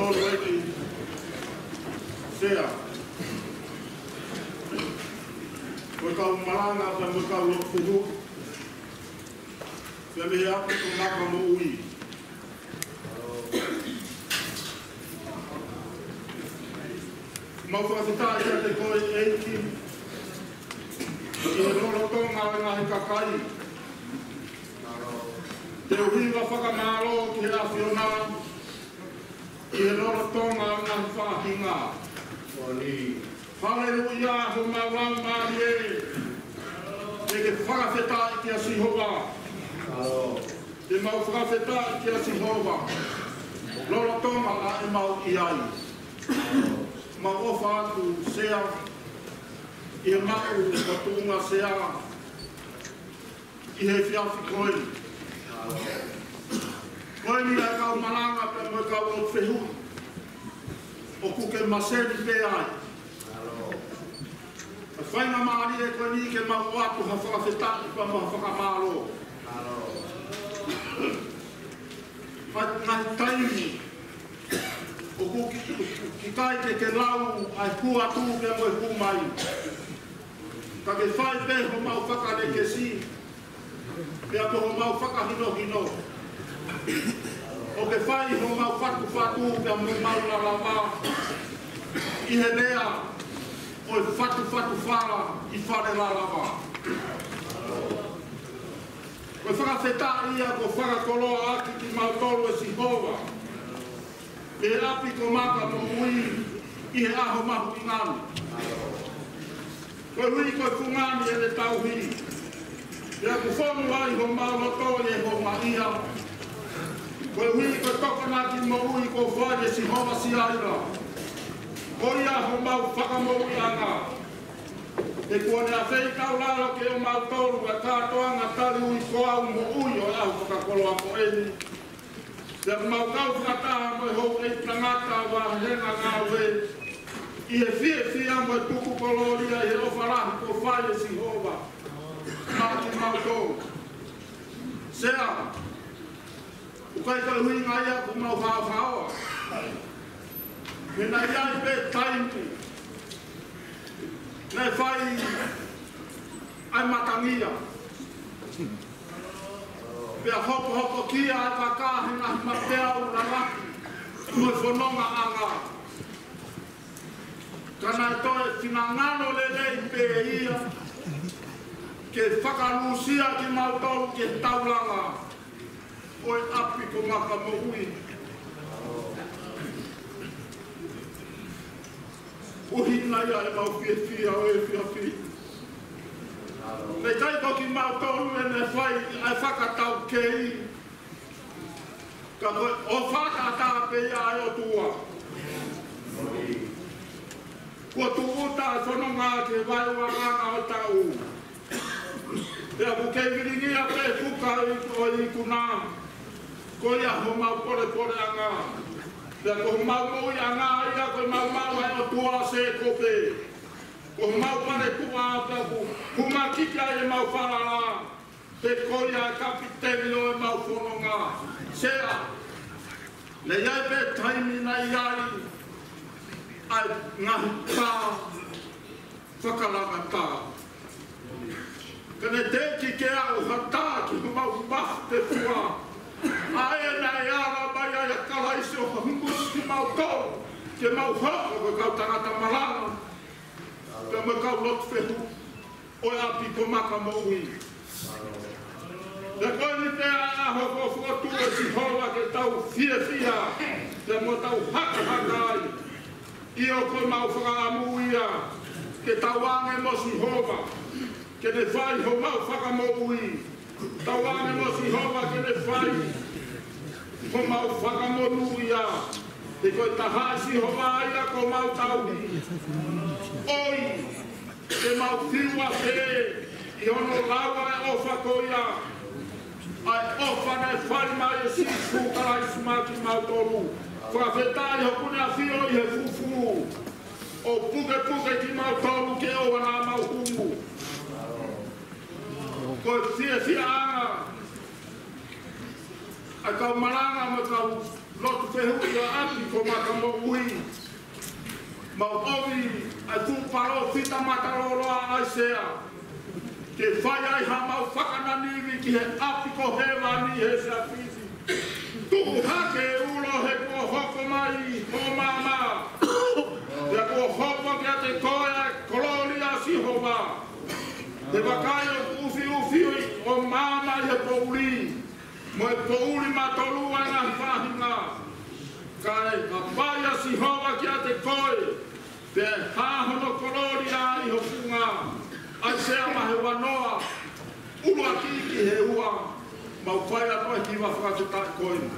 Tolu eki sea. Ko e kau malanga pea mo e kau lotu fehuʻi. Pea mei he ʻapi ko Maka Moʻui. Mau fakafetaʻi kiate koe ʻEiki. ʻI he lolotonga ʻo e ngaahi kakai. Te u hiva fakamālō ki he ʻAfiona. ʻI he lolotonga ʻo e ngaahi faʻahinga. Haleluia, homau laumālie. Te ke fakafetaʻi kia Sihova. Te mau fakafetaʻi kia Sihova. Lolotonga ʻa ʻemau ʻi ai. Mau ʻofa atu sea. ʻI he maʻu ʻo tuʻunga sea. ʻI he efiafi ko eni. Ko eni ʻa e kau malanga pea mo e kau lotu fehuʻi. ʻOku ke maseni pē ai. ʻA e faingamālie ko eni ke mau ʻoatu ha fakafetaʻi pea mo ha fakamālō. ʻA e ngaahi taimi. ʻOku ki-, ʻikai ke ke lau ʻa e hū atu pea mo e hū mai. Ka ke fai pē homau fakalekesi, pea mo homau fakahinohino. ʻO ke fai homau fatufatu pea mo homau lalava. ʻI he lea, ʻo e fatufatu fala ʻi fale lalava. Ko e fakafetaʻi ia kuo fakakoloa ʻaki kimautolu ʻe Sihova. Pea ʻapi ko Maka Moʻui ʻi he ʻaho mahuʻinga ni. Koeʻuhi ko e fungani ʻene tauhi. Pea kuo fonu ai homau loto ʻi he houngaʻia. Koeʻuhi ko e tokonaki moʻui kuo fai ʻe Sihova Siaila. Ko ia homau fakamoʻuiʻanga. He kuo ne afeitaulalo ke ʻomautolu ʻa e kātoanga tali ui ko au moʻui ʻo e ʻaho fakakoloa ko eni. Pea mau kau fakataha mo e houʻeiki tangata ʻo e vāhenga ngāue ʻi he fiefia mo e tuku kolōlia ʻi he ʻofa lahi kuo fai ʻe Sihova maʻa kimautolu. Sea, ʻoku ʻikai ko e ʻuhinga ia ʻoku mau haohaoa. He naʻe ʻi ai pē taimi naʻe fai ai matangia. Pea hopohopokia ʻa e vaka he ngaahi mapeau lalaki mo e fonongaʻanga. Ka naʻe toe finangalo lelei pē ia ke fakalūsia kimautolu ki he taulanga ʻo e ʻapi ko Maka Moʻui. ʻUhinga ia ʻemau fiefia ʻo e efiafi. Pea ʻikai ko kimautolu ʻene fai ʻa e fakataukei. Ka ko e ʻofa taʻataʻa pē ia ʻa e ʻOtua. Kuo tūʻuta ʻa e fononga ki he vaeuaʻanga ʻo e taʻu. Pea ʻoku kei vilingia pē fuka ʻi, ʻo e ikuna. Ko ia homau polepoleʻanga. Pea ko homau moʻuiʻanga ia ko e maumau ʻa e ʻOtua ʻo Sēkope. Ko homau pale tuʻa pea ʻoku humakiki ai ʻemau falala. He ko ia ʻa e kapiteni ʻo ʻemau fononga. Sea, naʻe ʻi ai pē taimi naʻe ʻi ai ʻa e ngaahi tā fakalangata. Ka ne teʻeki ke aʻu ha tā ki homau mafu te fua. ʻA ē naʻe ala mai ai ʻa Kalaisi ʻo humusi kimautolu ke mau hoko ko e kau tangata malanga. Pea mo e kau lotu fehuʻi ʻo e ʻapi ko Maka Moʻui. Pea ko eni pē ʻa e ʻaho kuo fokotuʻu ʻe Sihova ke tau fiefia, pea mo tau hakahaka ai. ʻIo ko homau fakaʻamu ia, ke tau ange mo Sihova, ke ne fai homau fakamoʻui. Tau ange mo Sihova ke ne fai homau fakamonūʻia. He ko e taha ʻa Sihova ia ko homau tauhi. ʻOi, ke mau fiu ʻa pē ʻi hono lau ʻa e ʻofa ko ia. ʻA e ʻofa naʻe fai mai ʻe Sīsū Kalaisi maʻa kimautolu. Fakafetaʻi hoku ne afio ʻi he fufū ʻo pukepuke kimautolu ke ʻoua naʻa mau humu. Ko e fiefia ʻa e kau malanga mo e kau Lotu fehuʻi ʻa ʻapi ko Matamoʻui. Mau ʻomi ʻa e fuʻu palōfita matalolo ʻa ʻAisea ke fai ai haʻamau fakananivi ki he ʻapi ko hēvani he siasi. Tuʻu hake e ulo he kuo hoko mai hoʻo maama. Pea kuo hopo kiate koe ʻa e kolōlia ʻa Sihova. He vakai ʻoku ʻufiʻufi ʻo maama ʻi he poʻuli, mo e poʻuli matolu ʻa e ngaahi faʻahinga. Kae hapai ʻa Sihova kiate koe, pea hā hono kolōlia ʻi ho funga. ʻAisea vahe uanoa, ʻuluaki ki he ua. Mau fai atu ai ki he fakafetaʻi ko eni.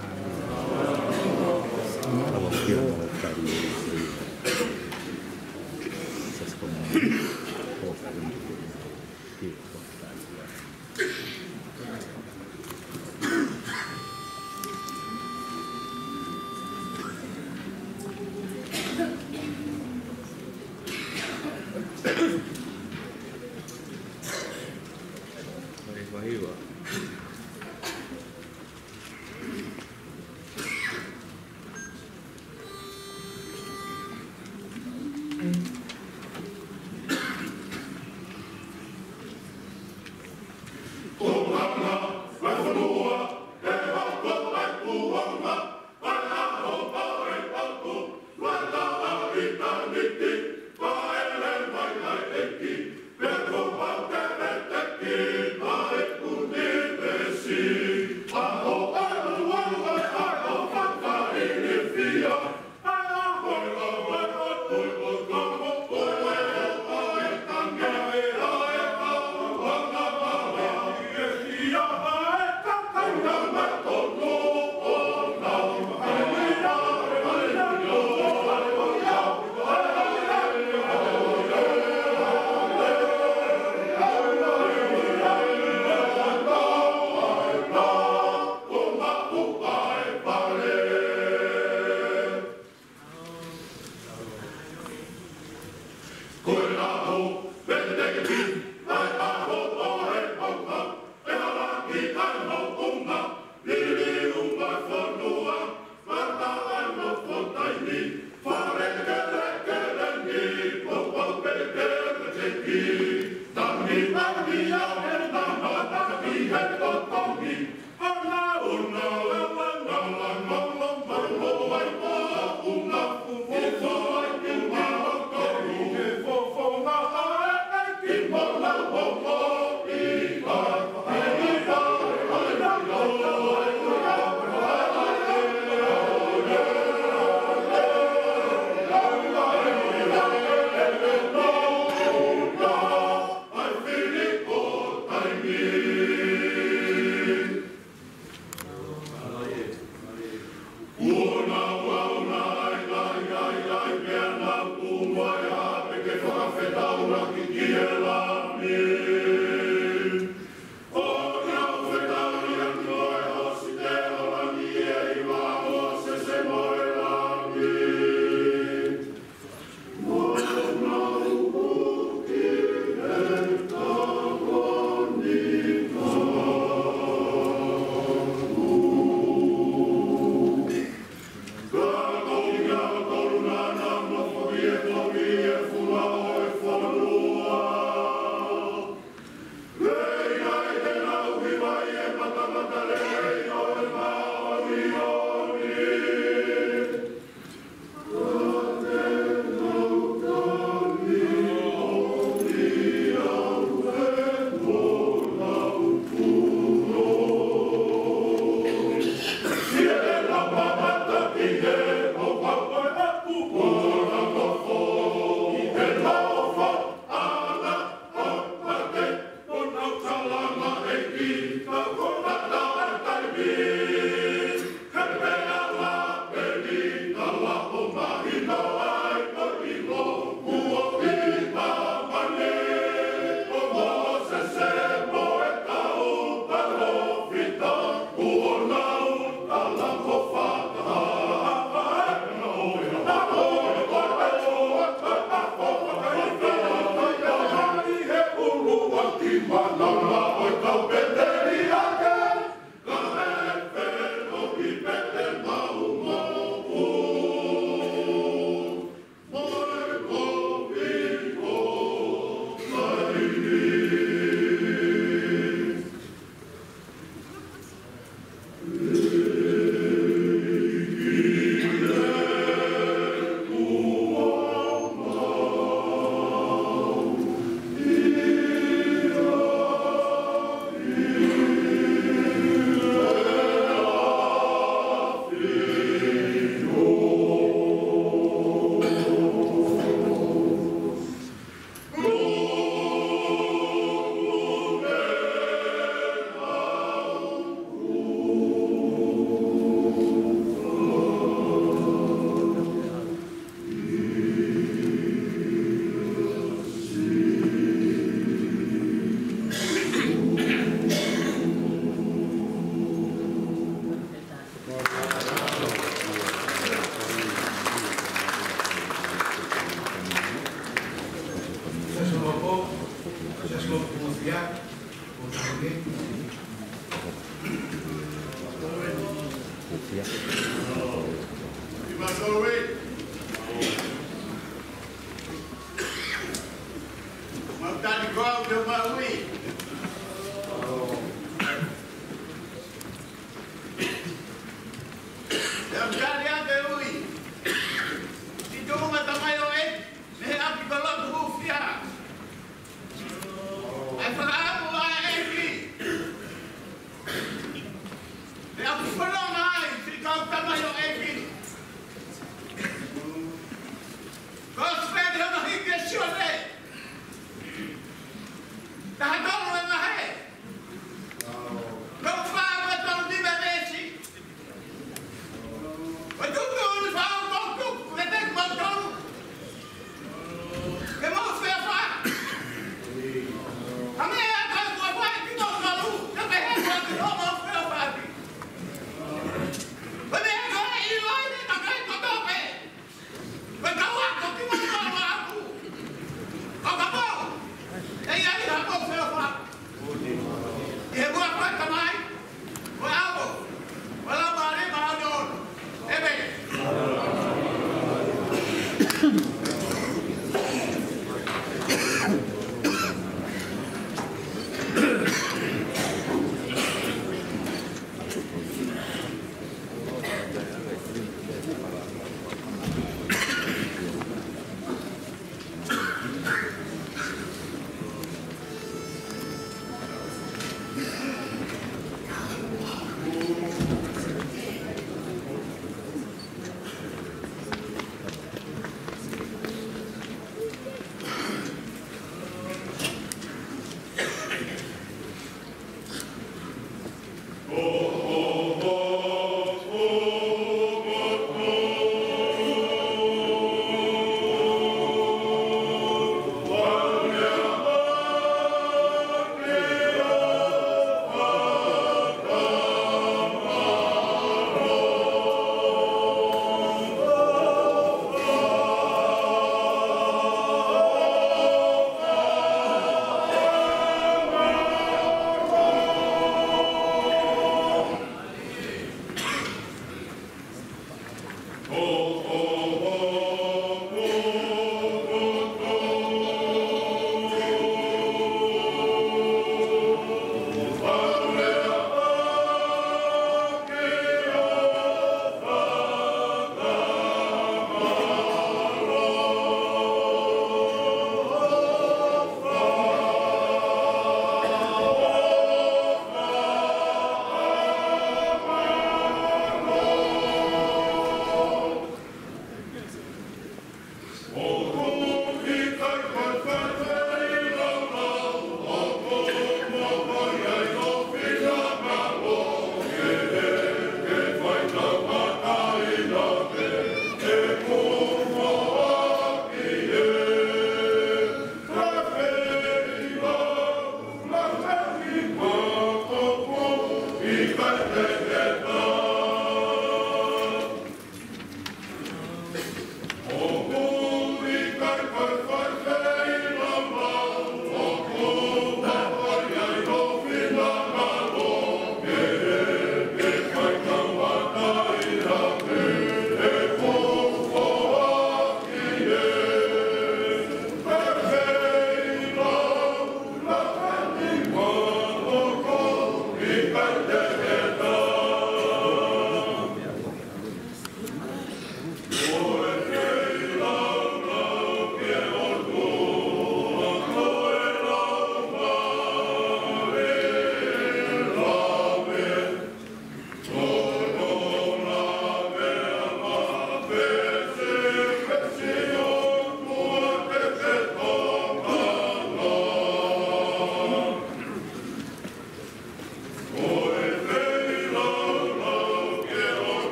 Glory. Mau tali koe ʻo ke maui. ʻE au tali ʻa e ui. Siʻi tuʻunga tamai ʻo e, mei he ʻapi ko Lotu Hufia. ʻA e fakaʻamu ʻa e ʻEiki. ʻE au fononga ai, siʻi kau tamai ʻo e ʻEiki.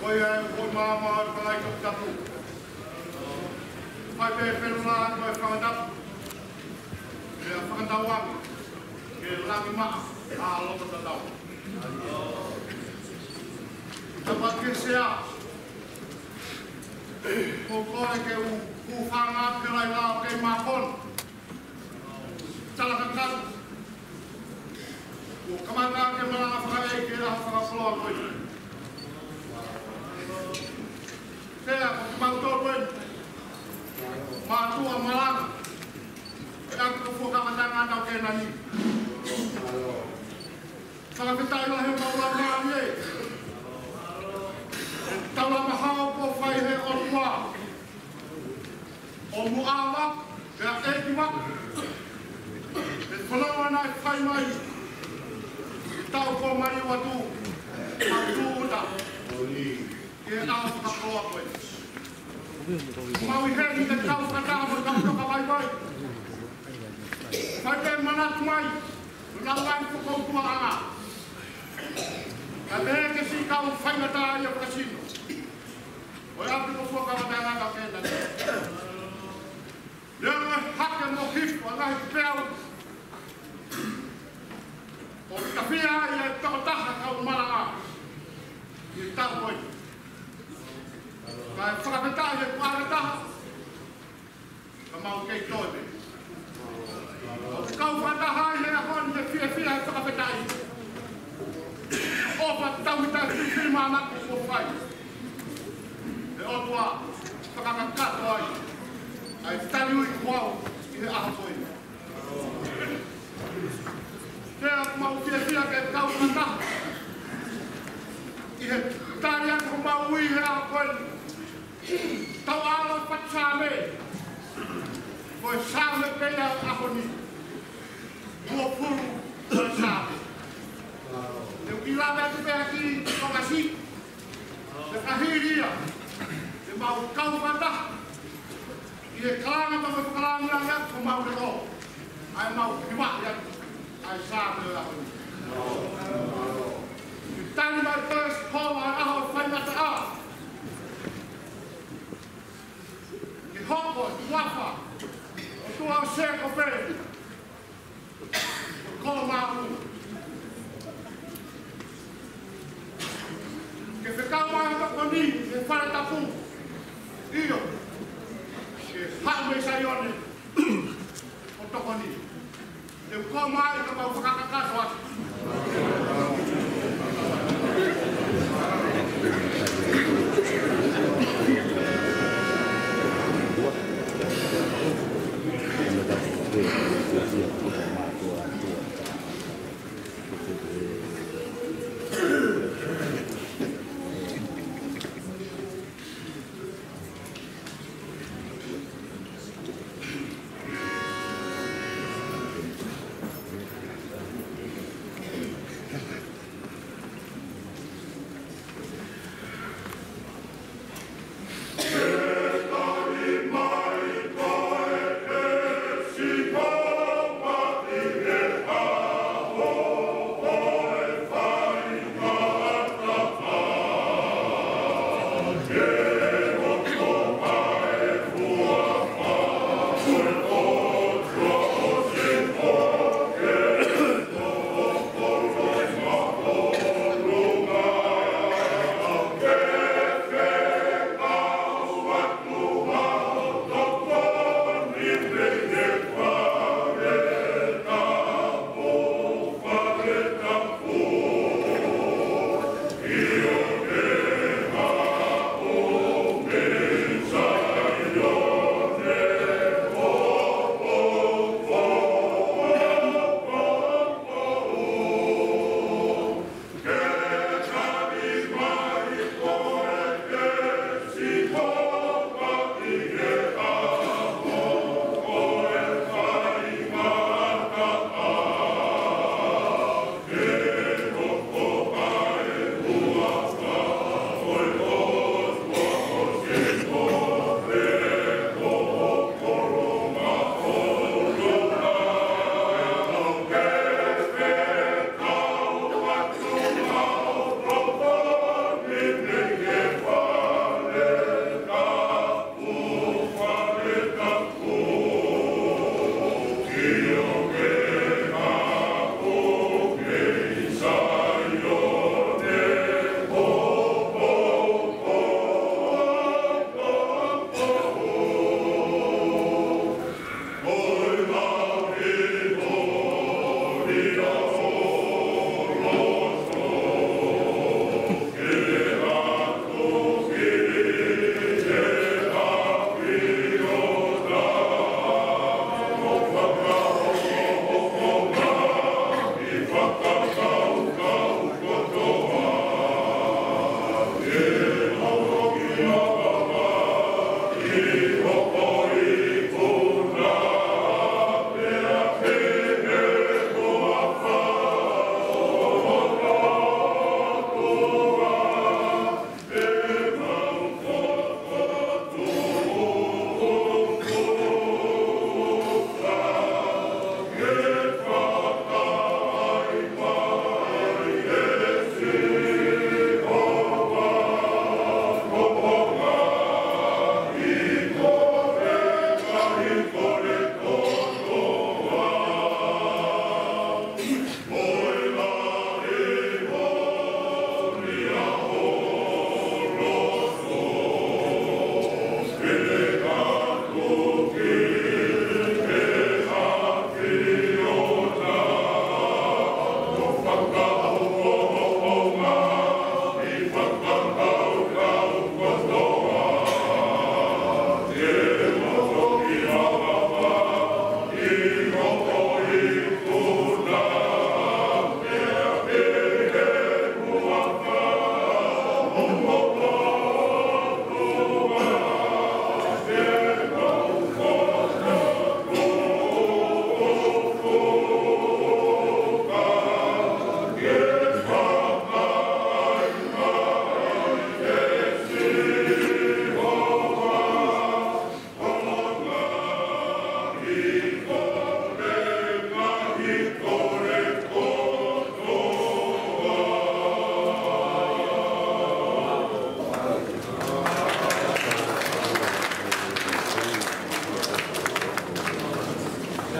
Ko ia ʻoku maama ʻa e Palai Toputapu. Fai pē pelu la ko e fakatapu. Pea fakatauange ke langi maʻa ʻa loto tatau. Tapa ke sea. Ko koe ke u, u fanga ke lai lao ke makon. Tala kakau. Kuo kamata ke malanga fakaʻeiki ʻa e fakakoloa ko ē. Pea ko kimautolu ē. Mātuʻa malanga. Pea ko Fuakava Tangata ʻo Kēnani. Fakafetaʻi lahi ʻemau laumālie. Tau lava hao kuo fai he ʻOtua. ʻO muʻa ava, pea ʻEiki wa. ʻE fanongo naʻe fai mai. ʻI he taʻu kuo maliu atu. Mau tūʻuta. Ke nau fakakoloa ko ē. Mau ʻi heni ke kau fakataha mo e kau tokavaivai. Fai pē manatu mai. Nau ai fakautuaʻanga. Ka pehē ke siʻi kau faingataʻaʻia fakasino. ʻO e ʻapi ko Fuakava Tangata ʻo Kēnani. Lele hake mo hifo ʻa e ngaahi peau. ʻO tafia ai e tokotaha kau malanga. ʻI he taʻu ko ē. Kae fakafetaʻi he kuo ʻave taha. Ka mau kei toe pē. ʻOku kau fakataha ai he ʻaho ni he fiefia he fakafetaʻi. ʻOfa tauhi taʻefilifilimānako kuo fai. ʻE ʻOtua, fakakakato ai. ʻA e tali ui kuo au ʻi he ʻaho ko ē. Pea ʻoku mau fiefia ke kau fakataha. ʻI he tali atu homau ui he ʻaho ko ē. Tau ʻalu ʻo fatu Saame. Ko e Saame pē ia ʻo e ʻaho ni. Uofulu ko e Saame. Te u kiʻi lave atu pē ʻaki ʻo kasi. Te u ka hili ia. Te mau kau fakataha. ʻI he kalanga pea mo e fakalangilangi atu homau leʻo. ʻA ia mau hivaʻi atu. ʻA e Saame ʻo e ʻaho ni. Ke tali mai pē Sihova ʻa e ʻaho faingataʻa. Ke hoko ʻa e huafa ʻo e ʻOtua ʻo Sēkope ko e kolo māʻolunga. Ke fekau mai ʻa e tokoni ʻi he fale tapu. ʻIo. Ke haʻu mei Saione.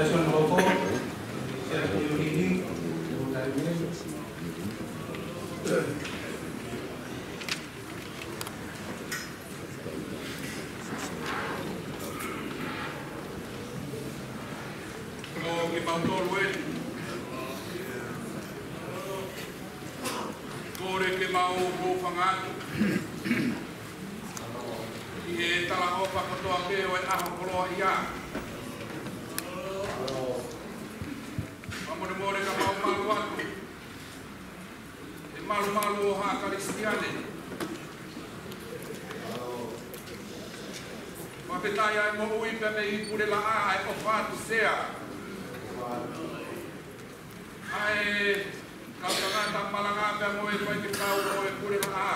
Session hoko, session ini, ʻo kimautolu ē. Kole ke mau hūfanga atu ʻi he talaʻofa kotoa pē ʻo e ʻaho koloaʻia. Fakamolemole ka mau malu atu he malumalu ʻo ha Kalisitiane. Fakafetaʻi ʻa e moʻui pea mei he pule laʻā ʻa e ʻofa atu Sea. ʻA e kau tangata malanga pea mo e faifekau ʻo e pule laʻā.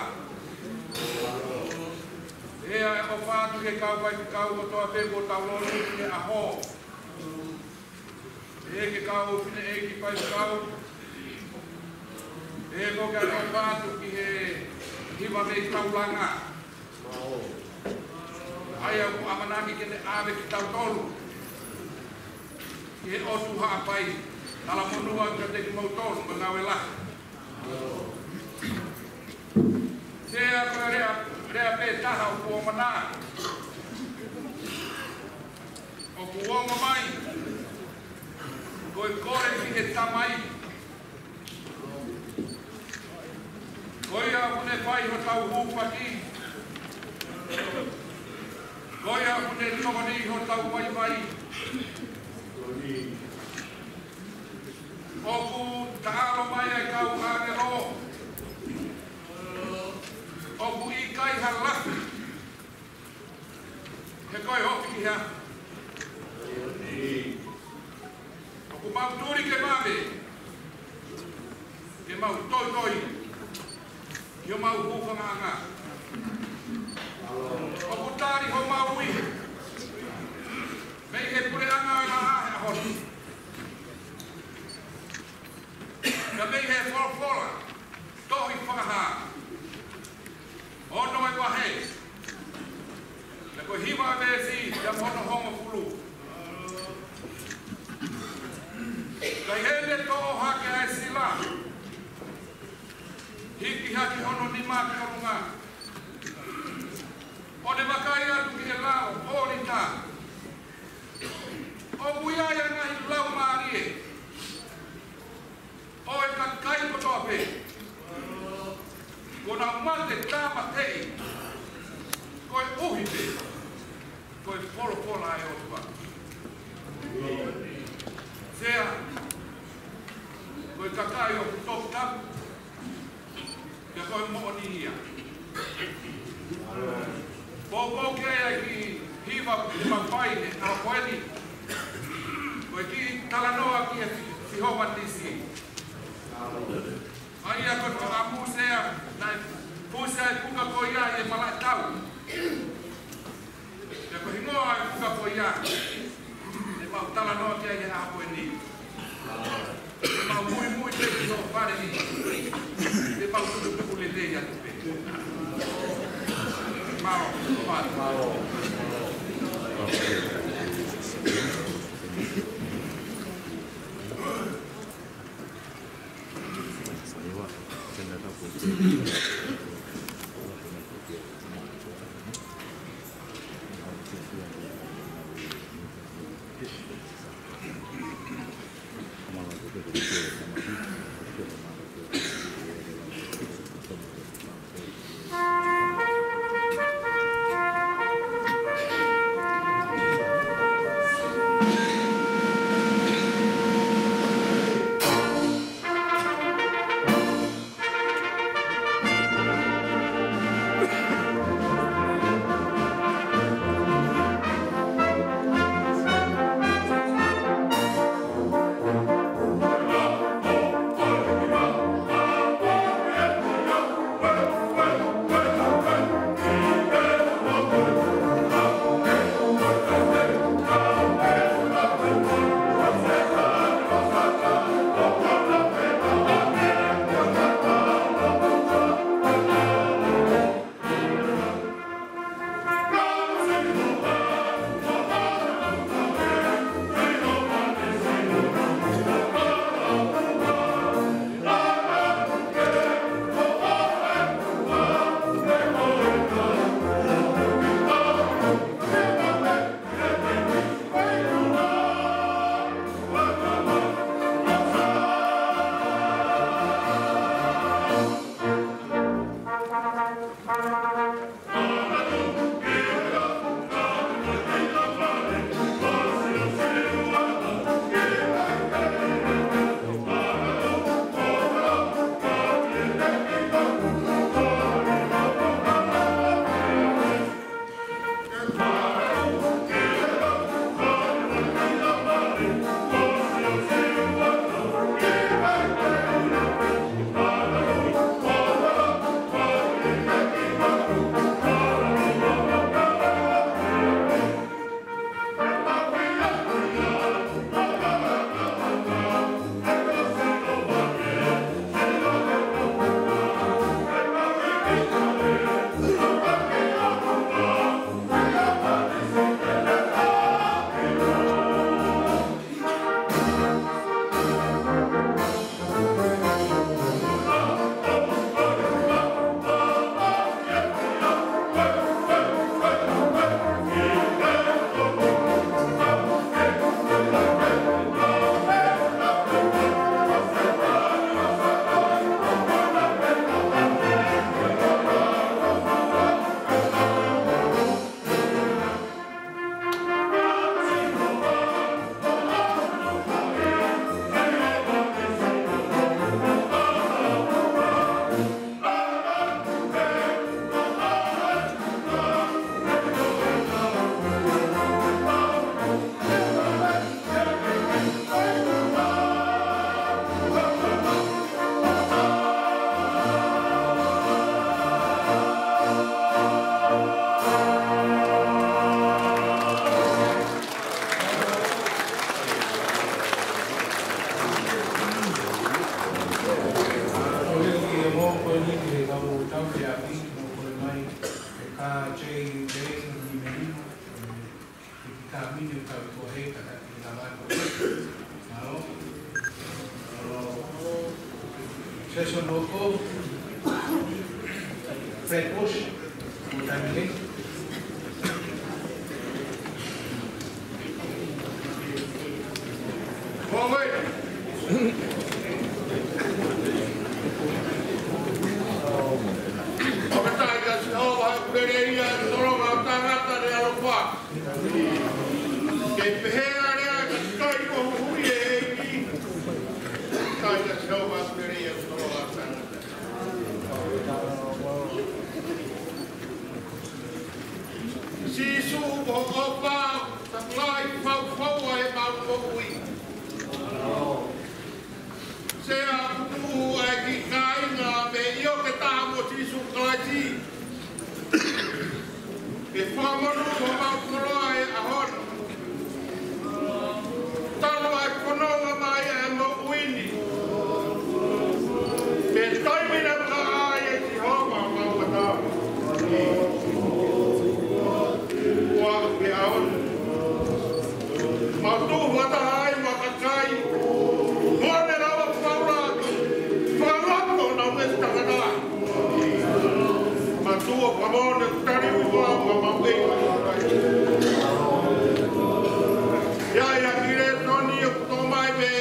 ʻA e ʻofa atu ki he kau faifekau kotoa pē kuo tau lōnuku he ʻaho. ʻA e kau fineʻeiki faifekau. ʻA e ko e ʻofa atu ki he hiva mei taulanga. ʻA ia ʻoku ʻamanaki ke ne ʻave kitautolu ki he ʻotu Haʻapai. Talamonū atu kiate kimoutolu mo e ngāue lahi. Sea, ko e lea, lea pē taha ʻoku ʻomai. ʻOku ʻomai. Ko e kole ki he Tamai. Ko ia ʻoku ne fai hotau hūfaki. Ko ia ʻoku ne tokoni hotau vaivai. ʻOku taʻalo mai ʻa e kau ʻāngelo. ʻOku ʻikai ha lafi. He ko e ofi ki hea. ʻOku mau tuli ke vave. Ke mau toitoi. Ke mau hūfangaʻanga. ʻOku tali homau ui. Mei he puleʻanga ʻo e laʻā he ʻaho ni. Ka mei he folofola. Tohi Fakahā. Ono e vahe. Pea ko e hiva e veesi, ia mo hono hongofulu. Ka ʻi heʻene toʻo hake ʻa e sila, hiki hake hono nima ki ʻolunga, ʻo ne vakai atu ki he lao ʻo ʻOlita, ʻoku ʻi ai ʻa e ngaahi laumālie ʻo e kakai kotoa pē kuo nau mate tāmateʻi koeʻuhi pē ko e folofola ʻa e ʻOtua. Sea, ko e kakai ʻoku toputapu, pea ko e moʻoni ia. Poupou ki ai ʻa e kiʻi hiva te mau fai he ʻaho ko eni. Ko e kiʻi talanoa ki he Sihova Nisi. ʻA ia ko e fakaʻamu Sea, naʻe fusi ʻa e puka ko ia ʻi he malaʻe tau. Pea ko e hingoa ʻo e puka ko ia, te mau talanoa ki ai he ʻaho ko eni. Te mau muimui pē ki hoʻo fale ni. Te mau tukutuku lelei atu pē. Mālō, mālō. Session hoko, Fred Bush, Tamini. Forward. Fakafetaʻi kia Sihova, pele ia, tolonga ʻo tangata ne ʻaloʻofa. Ke pehē ʻa e lea, ka kai ko hui e ʻEiki. Fakafetaʻi kia Sihova, pele ia, tolonga ʻo tangata. Sīsū ko ho ʻofa, takulai faufaua ʻemau moʻui. Sea kuku ʻa e kiʻi kāinga mei ʻIo ke taha mo Sīsū Kalaisi. Ke fakamonū homau koloa he ʻaho ni. Talu ʻa e fononga mai ʻa e moʻui ni. Pea taimi naʻe fakaʻā ai ʻe Sihova homau mata. Ua ke aon. Mau tuʻu fakataha ai mo e kakai. Mo ne lava faula. Fakalako na uesi takana. Mātuʻa pamone tari ua ma mau e. Ia ia kile toni o tomai me.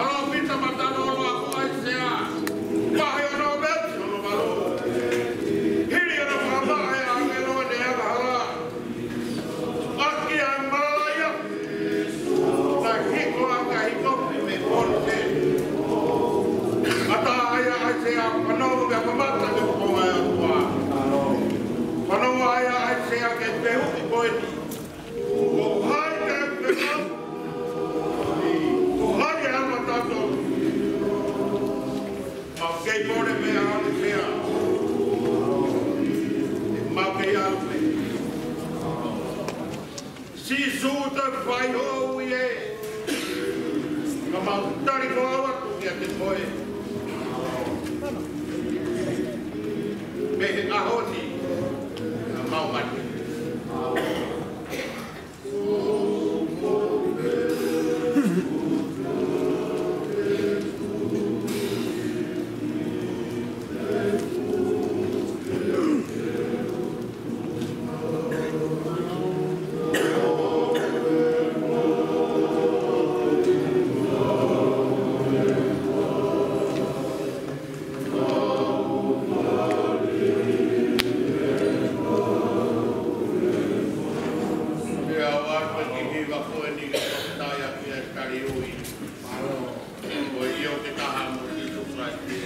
Alo pita matano lo ako ai sea. Pahe ono beti ono malo. Hili ono mama e angelo ne aka hala. ʻAki ʻa e malaia. Ka hiko ʻa ka hiko me ponte. Mata ai ʻa ʻAisea, fanongo ke mamata ke konga e ʻOtua. Fanongo ai ʻa ʻAisea ke pehu ki koe ni. Ko hai ke pehu. Ko hai ke amatato. Mau kei pole pea ʻalu pea. Mau kei ʻalu pea. Sīsū te fai hou ē. Ka mau tali ko au atu kiate koe. Mei he ʻaho ni. Ka mau mate. Pea ʻoatu e kiʻi hiva ko eni ke fakataha ki he kaliui. Ko e ʻio ke taha mo Sīsū Kalaisi.